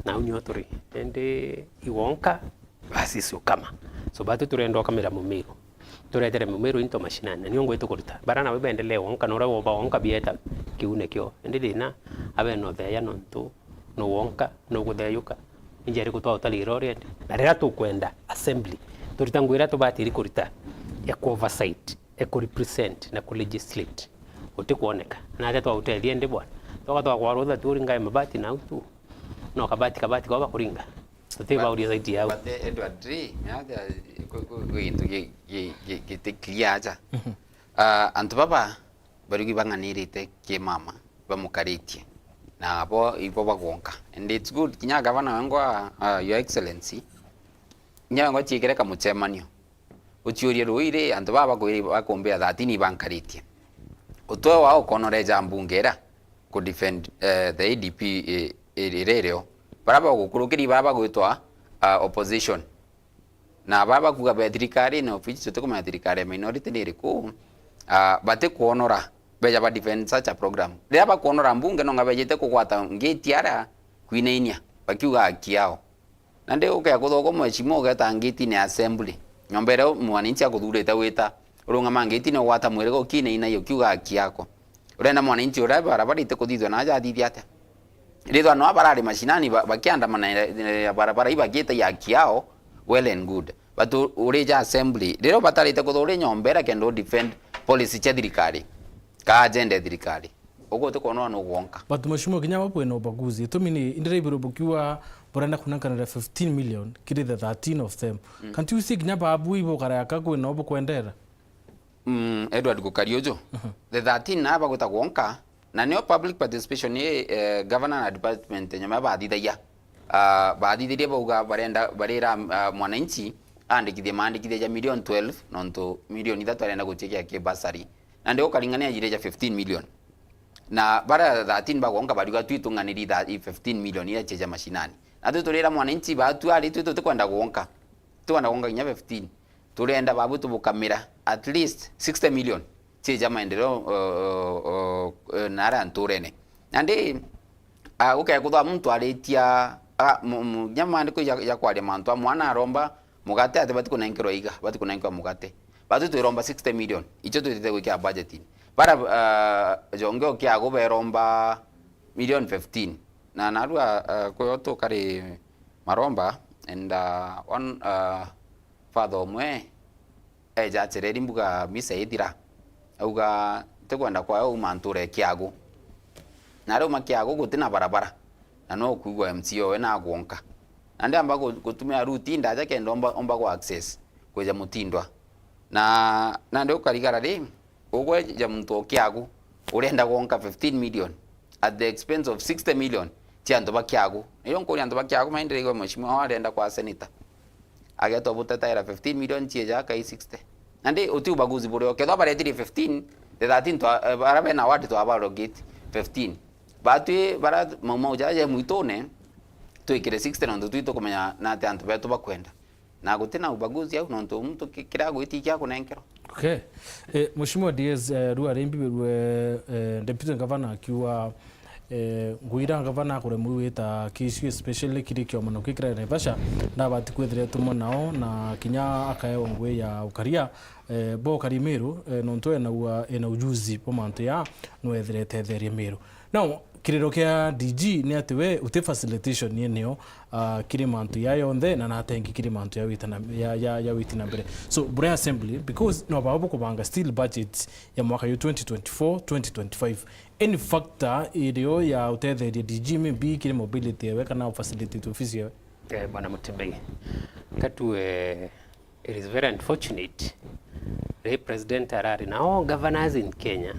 na au nio turi, indi i gwonka, basi si ukama. So batu turenda ukamira Mumiru. turetere Mumiru into mashinani, na nio ngwite kuruta. Bara nabo bendelee wonka, na uria woba wonka bieta kiune kio. Indi thina abe no theya nontu no wonka, no gutheyuka. Injeri gutwa utarira uria endi. Na riria tukwenda assembly, turita ngugi iria tubatiri kurita ya ku oversight, ya ku represent, na ku legislate. Utikwoneka. Na atia twautethia indi bwana. Twaga twakwarutha tu uringae mabati na au tu. No kabati, kabati kwa bakuringa. Tuti bauria zaidi yau. But, eh, Edward, ri, ni atia ku-, ku-, kwi gintu gi-, gi-, gi-, giti clear aja. Mhm. Ah, antu baba bariugi bang'anirite ki mama bamukaritie. Na bo ibo bagwonka. And it's good, kinya gavana wengwa, ah, Your Excellency, kinya wengwa ciikire kamucemanio. Uciurie rui ri, antu baba bakwiri bakumbia thirteen ibankaritie. Utwe wao ukonoreja mbunge ira ku defend, eh, the A D P i-, i-, iria irio. Bara bagukurukiri bara bagwitwa, ah, opposition. Na bara bakuga be thirikari, na ofisi tutikumenya thirikari ya minority ni iriku, ah, batikuonora, beja ba defend such a program. Riria bakuonora mbunge, nonga bejite kugwata ngiti ara kwinainia, bakiuga haki yao. Nandi ukea kuthogwa mheshimiwa ugeta ngitine ya assembly. Nyomba iria mwananchi akuthurite wita, urungama ngitine ugwata mwirigo ukinaina iyo ukiuga haki yako. Urenda mwananchi uria barabara itikuthithua na aja athithia atia? Rithwa no abarari mashinani ba-, bakiandamana, eh, barabara ibagiita ya haki yao, well and good. But u-, urija assembly, riria ubatarite kuthura nyomba iria kenda u defend policy cia thirikari, ka agenda ya thirikari. Uguo utikwona no gwonka. But mheshimiwa, kinya babo bwina ubaguzi. Itumi ni, indira ibiro bukiuga burenda kunenkanira fifteen million kiri the thirteen of them. Mm. Can't you see kinya babu ibo karaka kwina ubu kwendera? Mm, Edward Gukari uju. Mhm. The thirteen na bagwita gwonka, na nio public participation i, eh, governor na department nyuma bathithagia. Ah, bathithirie bauga barenda, barira, ah, mwananchi aandikithie maandikithia ja million twelve, nontu million ithatu arenda gucikia ki bursary. Nandi ukaringania jire ja fifteen million. Na bara thirteen bagwonka bariuga, "Twi tung'aniri tha-, i fifteen million iria cie ja mashinani." Na twi turira mwananchi batu ari, twi tutikwenda gwonka. Tutikwenda gwonka kinya fifteen. Turenda babu tubukamira at least sixty million cie ja maendeleo, uh, uh, uh, uh, na aria nturene. Nandi, ah, gukea kuthwa muntu aritia, ah, mu-, mu-, kinya maandiko ja, ja kwaria mantu a mwana aromba mugate, ati bati kunenkerwa iga, bati kunenkerwa mugate. Batu twiromba sixty million, icio twitite gwikira budgeting. Bara, ah, jonge o kiagu beromba million fifteen. Na narua, ah, kuyo tukari maromba, and, ah, one, ah, father umwe eja acereri mbuga misa ithira. Auga, "Ntikwenda kwaya uma nture kiagu." Na riu makiagu guti na barabara. Na no kuigwa M C A owe na agwonka. Na ndiamba gu-, gutumira route ndaja kenda omba, omba gwa access kwija Mutindwa. Na, nandi ukarigara ri, ugwe ja muntu o kiagu, urenda gwonka fifteen million at the expense of sixty million cia antu ba kiagu. Niyo nkuria antu ba kiagu maindiriigwe mheshimiwa wao arenda kwa senator. Agetwa butetaira fifteen million cie ja kai sixty. Nandi uti ubaguzi burio. Kethwa baretirie fifteen, the thirteen twa, eh, bara bena ward twa barogate fifteen. Batwi bara maumau jaja mwitune, twikire sixty nontu twi tukumenya na ati antu betu bakwenda. Na guti na ubaguzi au, nontu muntu ki-, kiria agwiti kia kunenkerwa. Okay. Eh, Mheshimiwa D S, eh, riu ari mbibirwe, eh, Deputy Governor akiuga, eh, ngwira Governor akuremwa gwita K C U especially kiri kiomano kikira Naivasha, ndabati kwithira etumwa nao, na kinya akaewa ngui ya ukaria, eh, bo ukari Meru, eh, nontu enaua, ena ujuzi bo mantu ya, no ethire etetherie Meru. Now, kiriro kia D G ni ati we uti facilitation ni nio, ah, kiri mantu ya yonthe na natengi kiri mantu ya witi na, ya, ya, ya witi na mbere. So, bure assembly, because no bao bukubanga still budget ya mwaka yu twenty twenty-four, twenty twenty-five. Any factor irio ya utetheria D G maybe kiri mobility yewe kana facilitate office yewe? Eh, Bwana Mutembei, katue It is very unfortunate. Riria president arari na all governors in Kenya,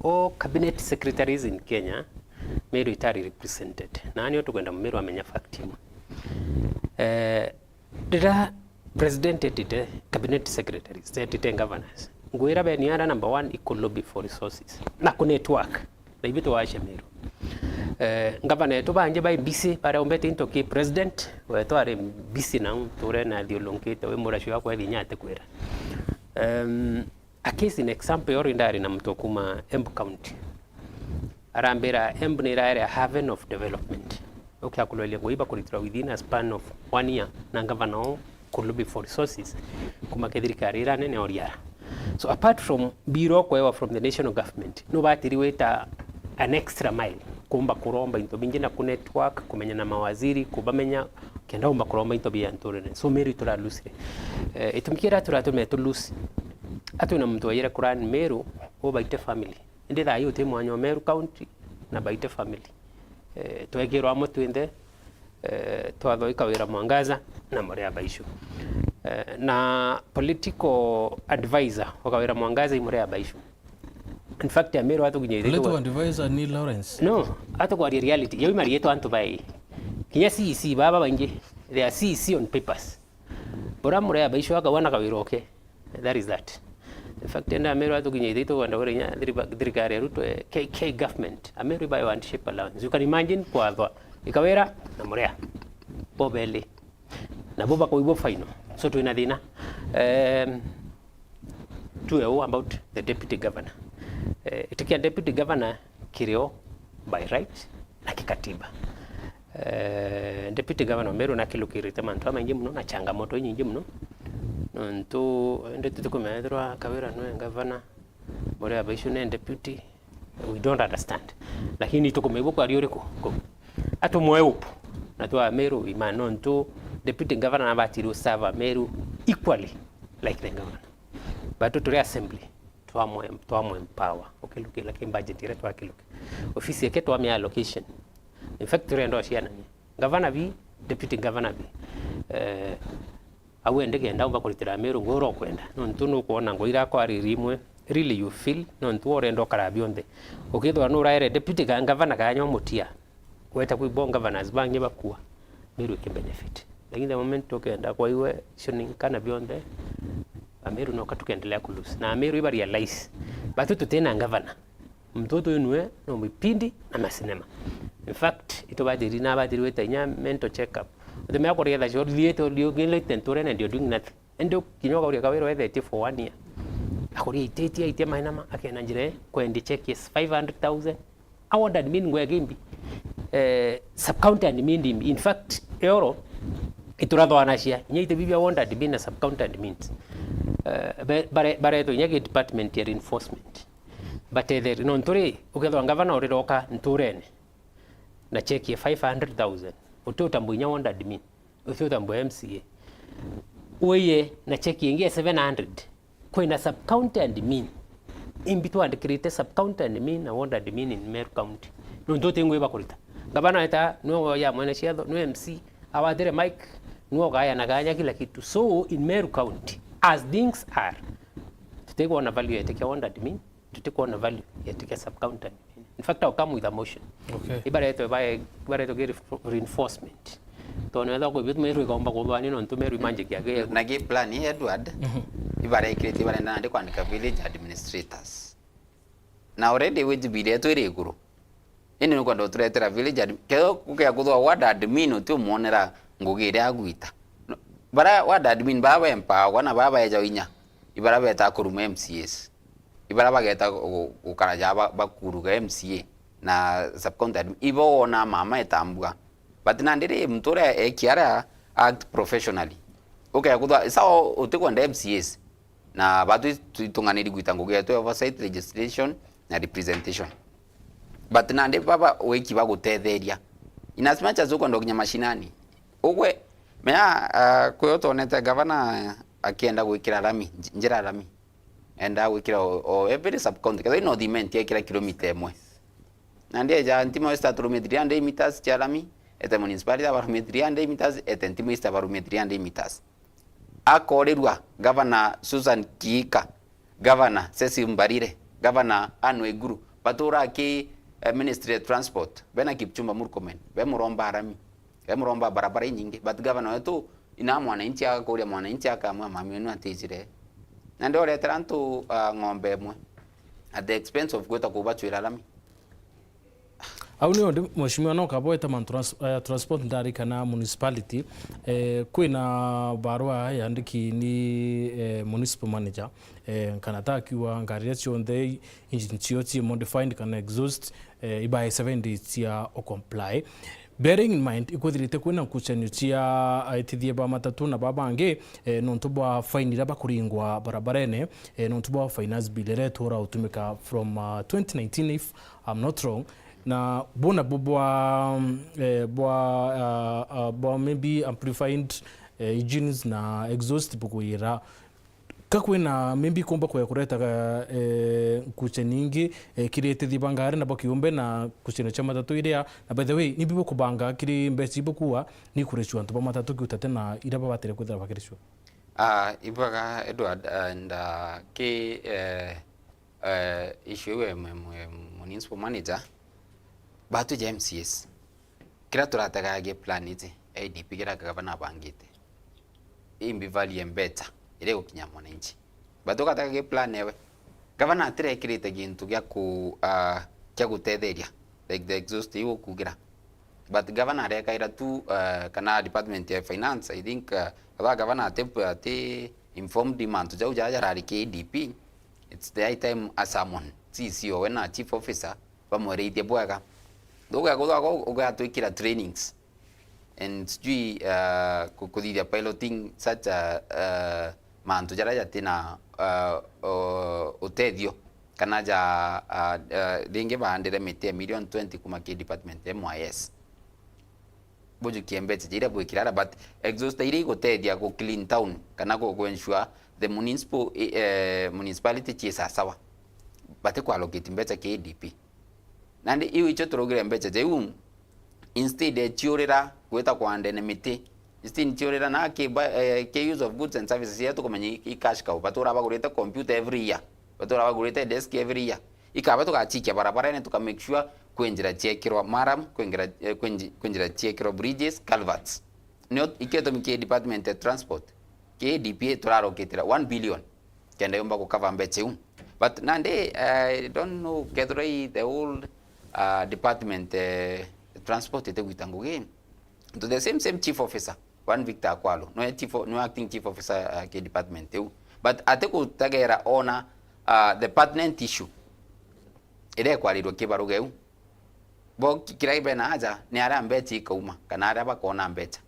all cabinet secretaries in Kenya, Meru itari represented. Na nio tukwenda Mumiru amenya fact imwe. Eh, riria president etite cabinet secretaries, etite governors, ngwira beni ara number one equal lobby for resources. Na ku network. Na ithui twacia Meru. Eh, ngavana etu bangi bai busy, baria umbete into ki president, wetu ari busy na nture na thiulunkite, wi muracio wakwa ethi inya atikwira. Em, a case in example, ori ndari na muntu kuma Embu County. Arambira, "Embu ni iraere a haven of development." Ukia kuloelia ngui bakuritira within a span of one year, na ngavana o ku lobby for resources kuma kethirikari ira nene o riara. So apart from biro kwewa from the national government, nubatiri wita an extra mile kumba kuromba into bingi na ku network, kumenya na mawaziri, kubamenya, kenda umba kuromba into bia nturene. So Meru ituralusire. Eh, itumi kiria turatume tuluse. Atwina muntu wayire kurani Meru, ubaite family. Indi thaa ii uti mwanya o Meru County na baite family. Eh, twekirwa amwe twinthe, eh, twathoika wira Mwangaza na Murea Baishu. Eh, na political advisor ukawira Mwangaza i Murea Baishu. In fact, Amiru atukinyirite Political advisor ni Lawrence. No, atukwaria reality. Yau imarietwa antu bai. Kinya C E C baba baingi, they are C E C on papers. Bora Murea Baishu akauga na kawira oke. That is that. In fact, enda Amiru atukinyirite itu wenda wira inya thiriba-, thirikari ya Ruto, eh, K K government. Amiru ibae want shape allowance. You can imagine kwathwa ikawira na Murea. Bobeli. Na bo bakauga ibo final. So twina thina. Um, tuwe u about the deputy governor. Eh, itikia deputy governor kirio by right na kikatiba. Eh, deputy governor Meru nakilukirite mantu amaingi muno na changamoto inyingi muno. Nontu indi tutikumenya ethirwa Kawira nwe governor, Murea Baishu ne deputy, we don't understand. Lakini tukumenya ibo kwari uriku? Ku-, atumwe upu, na twa Meru imana nontu deputy governor nabatiri u serve Meru equally like the governor. But turi assembly, twamwe-, twamwe empower. Ukilukila ki budget iria twakiluki. Ofisi yake twamia allocation. In fact, turenda ucianania. Governor bi, deputy governor bi. Eh, au ende kenda umba kuritira Meru ngui uria ukwenda. Nontu nukwona ngui iria akwariri imwe, really you feel, nontu we urenda ukara bionthe. Ukithwa nuraere deputy ga-, governor kanya umutia, weta kwi bo governors bangi bakua, Meru iki benefit. Lakini the moment ukenda kwa iwe, cioning kana bionthe, Ameru noka tukendelea ku lose. Na Ameru iba realize, batu tutina governor. Muntu uyu nwe no mipindi na masinema. In fact, itubatiri na batiri wita inya mental check up. Utumia kuria tha cio, liete, liugilite nturene, and you're doing nothing. Ende kinya ukauria Kawira wethetie for one year. Akuria ititie, aitia mainama, akena njira ii, kwendi check is five hundred thousand. A ward admin ngwege imbi. Eh, sub county admin imbi. In fact, eoro iturathwanacia. Inya ite bibia ward admin na sub county admins. Eh, be-, bare-, baretwo inya ki department ya reinforcement. Batetheri, nontu ri, ukethwa ngavana uriroka nturene na cheki ya five hundred thousand, uti utambua inya ward admin, uti utambua M C A. Uiye na cheki ingi ya seven hundred, kwina sub county admin. Imbi twandikirite sub county admin na ward admin in Meru County. Nontu uti ngui bakurita. Ngavana eta, niwe ya mwene ciatho, niwe M C, awatire mic, niwe ukaya na kanya kila kitu. So, in Meru County, as things are, tutikwona value ya itikia ward admin, tutikwona value ya itikia sub county admin. In fact, I'll come with a motion. Okay. Ibaretwe bae-, ibaretwe ki reinf-, reinforcement. Tondu ethwa kwi bitu Meru ikomba kuthwania nontu Meru imanjikia ki. Na ki plan ii, Edward, mhm, ibarekirite ibarenda nandi kwandika village administrators. Na already wage bill yetu iri iguru. Indi nukwenda uturetera village admin. Kethira ukea kuthwa ward admin uti umwonera ngugi iria agwita. No, bara ward admin baba bempagwa na baba beja inya, ibara beta kuruma M C As. Ibara bageta gu-, gukara ja ba-, bakuruga M C A na sub county admin. Ibo wona mama etambua. But nandi ri, muntu uria ekia aria act professionally. Ukea kuthwa, sawa utikwenda M C As. Na batu twi-, twitung'aniri gwita ngugi yetu ya oversight, legislation na representation. But nandi baba wiki bagutetheria. In as much as ukwenda ukinya mashinani, ugwe, mea, ah, kwi o twonete gavana akienda gwikira rami, nj-, njira rami. Enda gwikira o, o every sub county. Kethira i North Imenti ekira kilomita imwe. Nandi eja Ntima West aturumia three hundred meters cia rami, ete municipality abarumia three hundred meters, ete Ntima East abarumia three hundred meters. Akorirua Gavana Susan Kihika, Gavana Cecily Mbarire, Gavana Anne Waiguru, batura aki, eh, Ministry ya Transport, bena Kipchumba Murkomen, be muromba rami, be muromba barabara inyingi, but gavana wetu ina mwananchi agakuria mwananchi akamwira mami wenu atijire. Nandi oretera antu, ah, ng'ombe imwe at the expense of gwita kubacwira rami. Au ni undi mheshimiwa no kaba weta mantu trans-, eh, transport ndari kana municipality, eh, kwina barua yandiki ni, eh, municipal manager, eh, kana ta akiuga ngari iria cionthe engine cio ci modified kana exhaust, eh, ibae seven days cia o comply. Bearing in mind, ikwithirite kwina nkucanio cia aitithia ba matatu na ba bangi, eh, nontu bwa faini iria bakuringwa barabarene, eh, nontu bwa finance bill iria itwira utumika from, uh, twenty nineteen, if I'm not wrong. Na buna bu bwa, eh, bwa, uh, uh, bwa maybe amplified, eh, engines na exhaust bukuyira. Ka kwina maybe kumba kwaya kuretaga, eh, nkucanio ingi, eh, kiri aitithia ba ngari na ba kiumbe na nkucanio cia matatu iria, na by the way, nimbi bukubanga kiri mbeca ibukua ni kuricua antu ba matatu kiutate na iria babatire kwithira bakiricua? Ah, ibwega Edward, and, ah, ki, eh, eh, issue iu ya mwe-, mwe-, municipal manager, batu ja M C As. Kiria turategaga plan iji, A D P kiria gavana abangite, imbi value mbecha iria igukinya mwananchi. But ugatega ki plan ewe, gavana atirekirite gintu gia ku, ah, kia gutetheria, like the exhaust iu ukugira. But gavana arekaira tu, ah, kana department ya finance, I think, ah, aba gavana ati, ati informed mantu jau jaja jarari ki A D P. It's the high time a summon C C O we na chief officer, bamwereithie bwega. Ndugekutha ugatwikira trainings and sijui, uh, ku-, kuthithia piloting such a, uh, mantu jaria jatina, uh, uh, utethio kana ja, uh, uh, ringi baandire miti ya million twenty kuma ki department ya M Y S. Bujukie mbecha iria bwikirara, but exhauster iria igutethia ku clean town kana ku, ku ensure the municipal, eh, municipality ci sasawa, bati ku allocate mbecha ki A D P. Nandi iu icio turugire mbecha jau, instead ya ciurira gwita kwandene miti, instead ciurira na ki ba-, eh, ki use of goods and services iria tukumenya i, i cash cow, batura bagurite computer every year, batura bagurite desk every year, ikaba tugachikia barabarene, tuka make sure kwi njira ciekirwa maram, kwi njira, eh, kwi nji-, kwi njira ciekirwa bridges, culverts. Nio ikio gitumi ki department ya transport, ki A D P turarokitira one billion kenda yumba gukava mbecha iu. But nandi, I don't know kethira i the whole, uh, department, eh, transport itigwita ngugi. To the same, same chief officer, one Victor Akwalo, nwe chief o-, nwe acting chief officer, uh, ki department iu. But atigutegera ona, uh, the pertinent issue iria ikwarirua kibaruga iu. Bo ki-, kiria bena aja ni aria mbecha ikauma, kana aria bakona mbecha.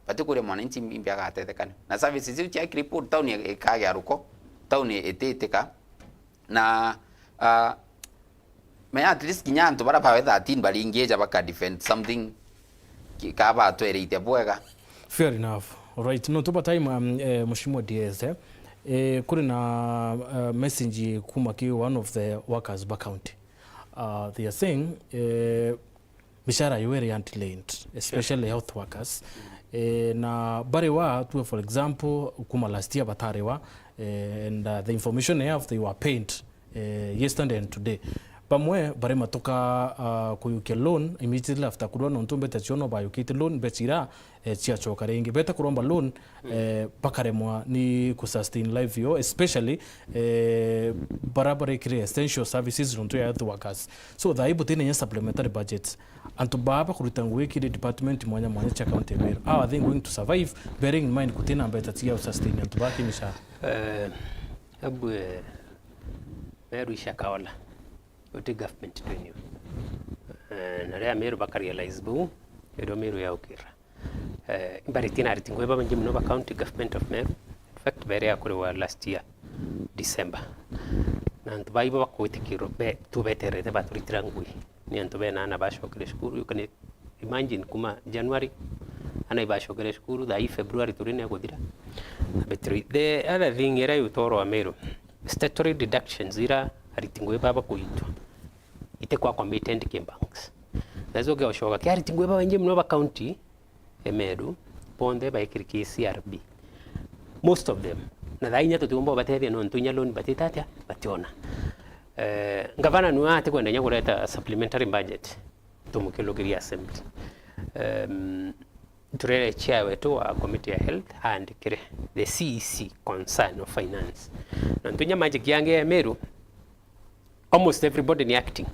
Bati kuria mwananchi imbi agatethekana. Na services iu cia Kiripuru, town i-, ikagia ruko, town i-, ititika. Na, ah, menya at least kinya antu baria bawe thirteen baringieja baka defend something ki-, ka batwereithia bwega. Fair enough. Alright, no tuba time, um, eh, Mheshimiwa D S, eh. Eh, kuri na, uh, message kuma ki one of the workers ba county. Uh, they are saying, eh, mishara yo iri delayed, especially health workers. Eh, na bariwa tuwe, for example, kuma last year batariwa, eh, and, uh, the information I have, they were paid, eh, yesterday and today. Bamwe bari matuka, uh, kuyukia loan immediately after kurua, nontu mbecha cio no bayukite loan, mbecha ira, eh, ciacoka ringi. Beta kuromba loan, eh, bakaremwa ni ku sustain life yo, especially, eh, bara barekire essential services nontu ya health workers. So, thaa ii butina inya supplementary budget. Antu baa bakuruta ngugi kiri department mwanya mwanya cia county ya Meru. How are they going to survive, bearing in mind gutina mbecha cia sustain antu baa kimishara? Eh, abwe, Meru ishakaola. Uti government twinio. Eh, na ria Meru bakarealize buu, nirio Meru yaukira. Eh, imbariti na ariti ngugi babaingi muno ba county government of Meru. In fact, bere ya kuriwa last year, December. Na antu baibo bakwitikirwa, be, tubeterete baturitira ngugi. Ni antu bena ana bacokire cukuru, you can imagine kuma January, ana ibacokire cukuru, thaa ii February turi ni aguthira. But the other thing ira yutorwa Meru, statutory deductions ira ariti ngugi baba kuitwa, itikwa committed ki banks. Na icio ugecoka, ki ariti ngugi babaingi muno ba county, e Meru, bonthe baikiri ki C R B. Most of them. Na thaa inya tutiumba ubatethia nontu inya loan batita atia, bationa. Eh, ngavana nwe atikwenda inya kureta supplementary budget, tumukilukiria assembly. Em, turere chair wetu wa committee ya health aandikire the C E C concern of finance. Nontu inya magic yangi ya Meru, almost everybody ni acting.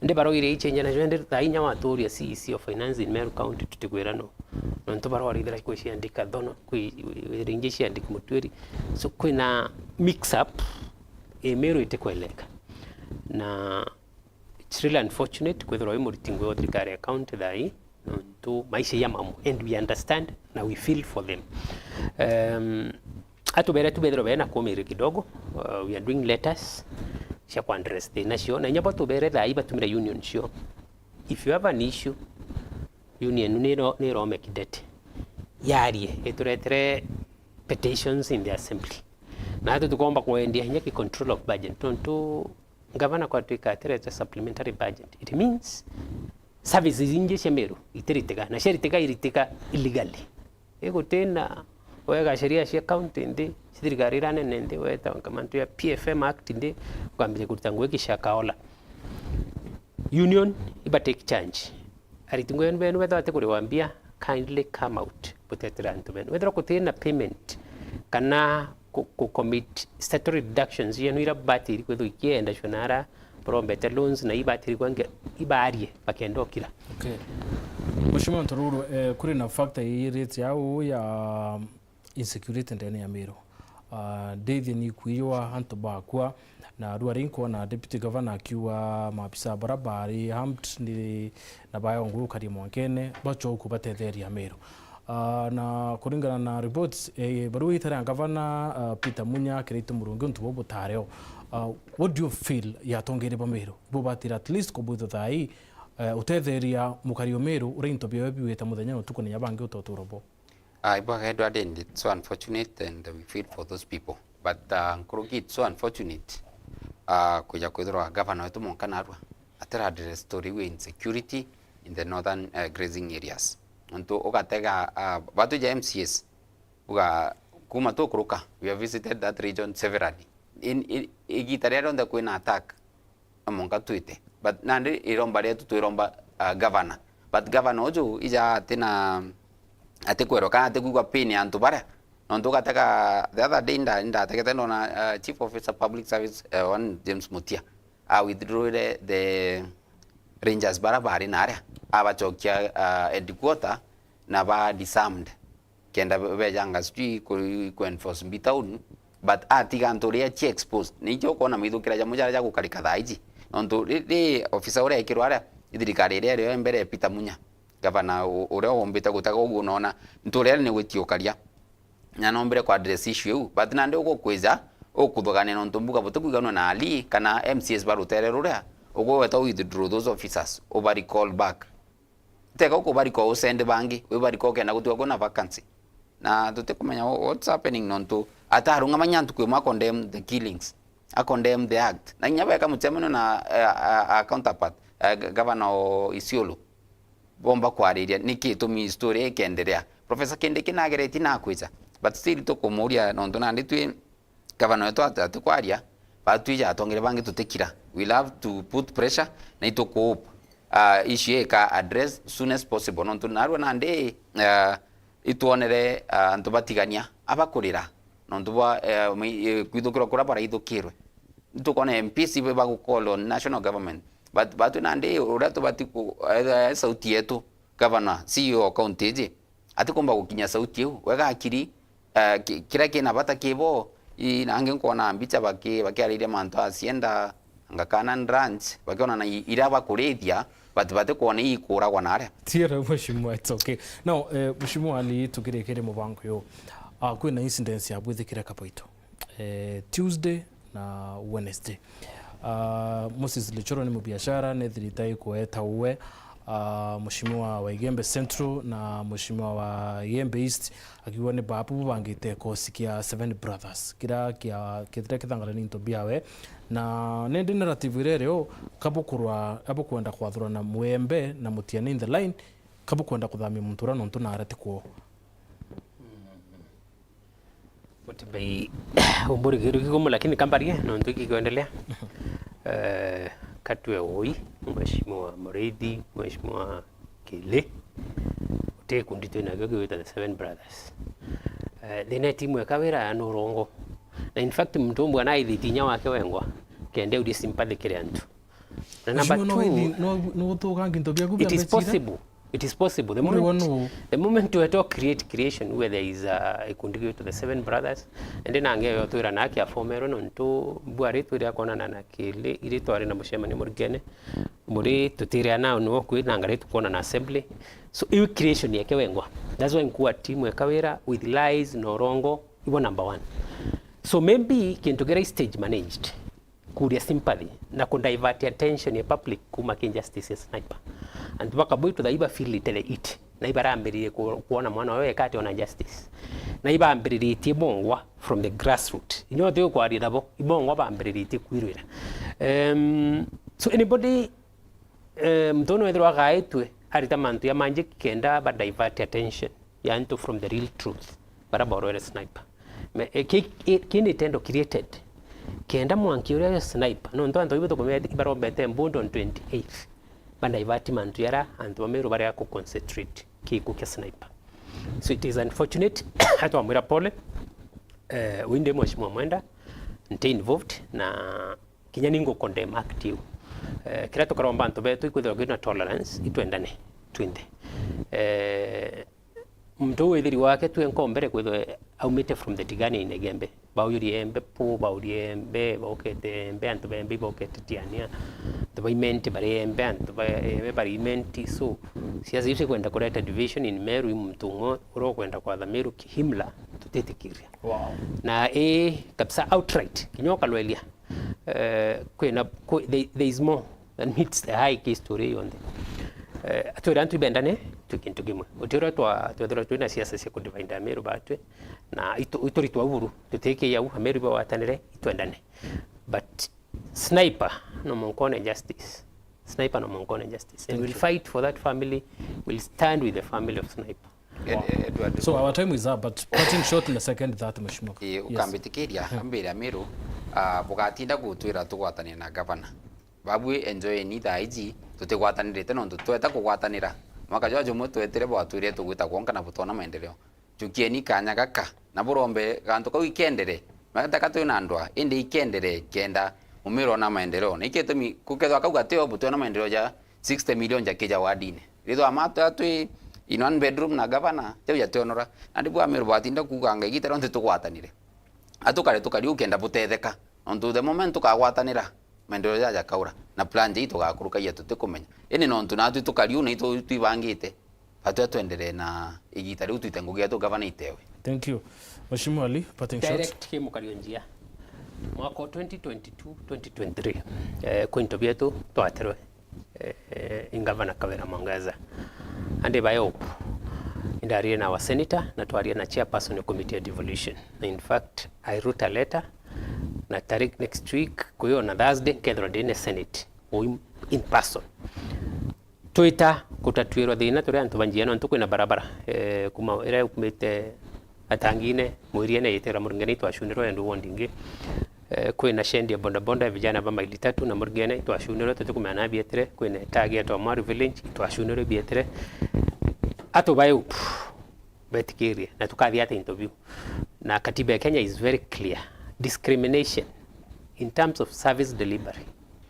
Ndi barogire ichenja nacio, ndi thaa inya waturia C E C of finance in Meru County, tutikwira no. Nontu barorithira kwiciandika thono, kwi, ringi ciandiki mutuiri. So, kwina mix up, i Meru itikweleka. Na it's really unfortunate kwithirwa wi muriti ngugi wa thirikari ya county thaa ii, no, tu maisha ya mamu, and we understand na we feel for them. Um, atubere tu bethirwa bena kumiri kidogo, uh, we are doing letters cia ku address thina cio, na inya bo tubere thai batumire union cio. If you have an issue, union ni ro-, ni rome kidete yarie, ituretere petitions in the assembly, na atu tukomba kwendia inya ki control of budget, tontu ngavana kwatwika atirete supplementary budget, it means services ingi cia Meru itiritika, na ciaritika iritika illegally. Igutina wega sheria cia county nthi, cia thirikari iria nene nthi, weta mantu ya P F M Act nthi, ukambiriria kuruta ngugi kishakaola. Union iba take charge. Ariti ngugi benu bethwa bati kuriwa mbia, kindly come out, butetera antu benu. Wethirwa gutina payment kana ku, ku commit statutory deductions yenu ira batiri kwithwa ikienda cio nara burombete loans na ibatiri kwange ibarie bakenda okira. Okay. Mheshimiwa Ntoruru, eh, kuri na factor iyirite au ya insecurity ndene ya Meru. Ah, ndithie ni kwiyua antu bakua, na rua ri nkwona deputy governor akiuga maabisa bara bari armed ni, na baewa ngugi gukaria mwankene, bacoku batetheria Meru. Ah, na kuringana na reports, eh, barua itare ya ngavana, ah, Peter Munya, Kiraitu Murungi, untu buu butareo. Ah, what do you feel ya atongeria ba Meru? Ibo batira at least kubwithwa thai, eh, utetheria mukari o Meru uria into biawe biwite muthenya na utuku na inya bangi utoturo bo? Ah, ibwaga Edward, and it's so unfortunate and we feel for those people. But, ah, nkuruki it's so unfortunate, ah, kuja kwithirwa governor wetu mwanka narua atira address story ya insecurity in the northern, eh, grazing areas. Nontu ugatega, ah, batu ja M C As, uga kuma tukuruka, we have visited that region severally. In, in, igita riria rionthe kwina attack, no mwanka twite. But nandi iromba rietu twiromba, uh, governor. But governor uju ija ati na, ati kwerwa kana ati kwigua pain ya antu baria. Nontu ugatega, the other day nda-, ndategete ndona, uh, Chief Officer Public Service, uh, one James Mutia, a withdrawire the rangers bara bari naria, abachokia, uh, headquarter na ba disarmed. Kenda be-, bejanga sijui ku, ku enforce mbi town, but atiga antu uria chi exposed. Ni ijo ukwona maithukira jamo jaria jagukarika thaa iji. Nontu ri, ri ofisa uria ekirwa aria, i thirikari iria irio mbere ya Peter Munya, gavana u-, uria umbite gutega uguo, nona ntu uria ni gwitia ukaria. Na nombire ku address issue iu, but nandi ugukwija ukuthugania nontu mbuga butikwiganwa na Ali kana M C As ba rutere ruria, ugweta u withdraw those officers, uba recall back. Teka ukubarika usendi bangi, wibarika ukenda gutigwa kwina vacancy. Na tutikumenya wha-, what's happening nontu atarungama nya ntuku imwe a condemn the killings, a condemn the act. Na inya beka mucemanio na, eh, a, a counterpart, eh, g-, governor o Isiolo, bomba kwariria niki itumi story ikenderea. Professor Kindiki nageretie na akwija, but still tukumuria nontu nandi twi Gavana wetu ati, atikwaria, batwija atongeria bangi tutikira. We love to put pressure, na itukuhope, ah, issue ika address soon as possible. Nontu narua nandi, ah, itwonere, ah, antu batigania abakurira. Nontu bwa, eh, mi-, eh, kwithukirwa kuria baraithukirwe. Nitukwona M Ps ibe bagu call on national government. But batwi nandi uria tubati ku, eh, eh, sauti yetu, governor, C E O wa county iji, atikumba gukinya sauti iu. Wega akiri, eh, ki-, kiria kina bata kibo, i, nangi nkwona mbicha baki-, bakiariria mantu a Sienda, Aga Khan Ranch, bakionana i-, iria bakurithia, but batikwona ii ikuragwa naria. Tiera, Mheshimiwa, it's okay. Now, eh, Mheshimiwa Ali, tukirikire mubango uyu, ah, kwina incidents ya bwithikire Kaboito, eh, Tuesday na Wednesday. Ah, Moses Lichoro ni mubiashara, nethirite aikweta uwe, ah, Mheshimiwa wa Igembe Central na Mheshimiwa wa Igembe East, akiuga ni baabu bubangite kosi kia Seven Brothers, kiria kia, kethira kithangana ni into biawe. Na nindi narrative iria irio, kabukurwa, abukwenda kwathurana Mwembe na Mutiani in the line, kabukwenda kuthamia muntu uria nontu naara ti kwoo. Mutibei umburikiru kigumu, lakini kambarie nontu iki kwendelea. Eh, katue ui, Mheshimiwa Muriithi, Mheshimiwa Kili, uti gikundi twinakio kigwitwa the Seven Brothers. Eh, thina itimu eka wira ya nurongo. Na in fact, muntu umwe anaithitie inya wake wengwa, kenda urie sympathy kiri antu. Na number Mheshimiwa, no two, ithi-, no, no uthukangi into biaku bia it is mbeca ira? Possible. It is possible. The Muri moment, wanu the moment we talk create creation, where there is a ikundi gitu the Seven Brothers, and then ange yo twira na kia former nontu bwari twira kuonana na kili iri twari na mucemanio Murugene, muri tutire na no kwi na ngari tukuona na assembly. So iu creation yake wengwa. That's why nkuwa team eka wira with lies no rongo, ibo number one. So maybe kintu kira stage managed kuria sympathy na ku divert attention ya public kuma ki injustice ya Sniper. Antu bakabwitwa thaa iba feel it, na ibarambiririe ku- kuona mwana wao eka ati ona justice. Na ibambiriritie bongwa from the grassroot. Inya uti ukwaria nabo, ibongwa bambiriritie kwirwira. Um, so anybody, eh, muntu no ethirwa agaitwe arita mantu ya manji kenda ba divert attention ya antu from the real truth. Bara borwere Sniper. Me, e, ki, e, ki ni tendo created. Kenda mwanki uria yo Sniper. No ndo antu ibo tukumenya ibarombete mbundu on twenty-eighth. Banda ibati mantu yara antu bamiru baria ku concentrate kiku kia Sniper. So it is unfortunate. Hatwamwira pole. Eh, winde mheshimiwa Mwenda, nte involved na kinya ningu condemn act iu. Eh, kira tukaromba antu betu ikwithirwa kwina tolerance, itwendane twinthe. Eh, muntu uu withiri wake twe nkombere kwithwe aumite from the Tigania in Igembe. Baujurie Embe pu, baurie Embe, baukete Embe, antu ba Embe ibaukete Tiania. Antu ba Imenti bari Embe, antu ba Embe bari Imenti. So, siasa iu cikwenda kureta division in Meru, i muntu umwe uria ukwenda kwatha Meru kihimla, tutitikiria. Wow. Na ii kabisa outright, kinya ukalwelia. Eh, kwina, kwi-, there, there is more than meets the eye ki story yonthe. Eh, atwira antu ibendane, twi kintu kimwe. Uti uria twa-, twethirwa twina siasa cia kudivide Amiru batwi, na itu-, ituritwa buru, tutikiya u, Amiru ibagwatanire, itwendane. But Sniper no munkone justice. Sniper no munkone justice. And we'll fight for that family. We'll stand with the family of Sniper. Ed-, Ed-, Edward, So our time is up, but cutting short in a second that, Mheshimiwa. Ii, ukambitikiria, ambire Amiru, ah, bugatinda gutwira tugwatania na gavana. Babui enjoyeni thaa iji, tutigwatanirite nontu tweta kugwatanira. Mwaka jwa jumwe twetire bwatwire tugwita kwonka na butona maendeleo. Jukieni kanya gaka, na burombe gantu kau ikendere. Mataka twina ndwa, indi ikendere kenda mumiro na maendeleo. Na iketumi kukethwa kau gatio butona maendeleo ja sixty million ja kija wadine. Rithwa ma twa twi in one bedroom na gavana, jau jationora. Na ndibwa Amiru batinda kuuganga igita rionthe tugwatanire. Atukare tukari ukenda butetheka. Nontu the moment tukagwatanira, maendeleo jaja jakaura. Na plan jai tugakurukagia tutikumenya. Indi nontu natwi tukari u na itu twibangite, atwe twenderee na igita riu twite ngugi yetu gavana itewe. Thank you. Mheshimiwa Ali, parting shot. Direct ki mukario njia. Mwaka wa twenty twenty-two, twenty twenty-three, eh, kwi into bietu twaterwe, eh, eh, i Gavana Kawira Mwangaza. And by hope, indarie na our senator na twaria na chairperson ya committee ya devolution. Na in fact, I wrote a letter na tarik next week, kuyo na Thursday, nkethirwa ndi ne Senate, ui in person. Twita gutatwirwa thina turi antu ba njia, nontu kwina barabara, eh, kuma iria ukumite Atangine, Mwiriene yitira Murungene itwacunirwe, and ward ingi. Eh, kwina shendi ya bodaboda ya vijana ba maili tatu na Murungene itwacunirwe, tutikumenya na bietire, kwina tagi ya Tomwaru village itwacunirwe bietire. Atu bayo, pff, betikirie, na tukathia ata into biu. Na katiba ya Kenya is very clear. Discrimination in terms of service delivery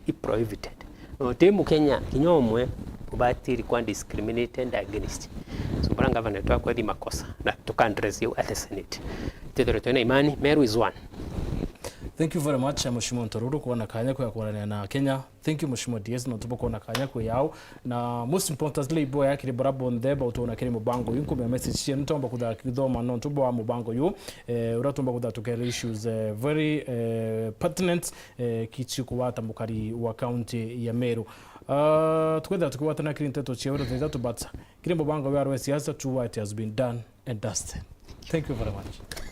i prohibited. No, ti Mukenya kinya umwe ubatiri kwa discriminated against. So, bwana gavana, twakwethi makosa na tuka address you at the Senate. Twithirwe twina imani, Meru is one. Thank you very much, Mheshimiwa Ntoruru, kuona kanya kwa kuonania na Kenya. Thank you, Mheshimiwa D S, nontu bwa kuona kanya kwi yao. Na most importantly, iboya kiri bora bonthe bautuona kiri mubango uyu, nkumia message cienu ntomba kuthaa kithoma nontu bwa mubango uyu, eh, uria tumba kuthaa tukere issues, eh, very, eh, pertinent, eh, kichi kuwata mukari wa county ya Meru. Ah, tukwethira tukiwatana kiri nteto cia wiro thethatu, but kiri mubango wa siasa, to what has been done and dusted. Thank you very much.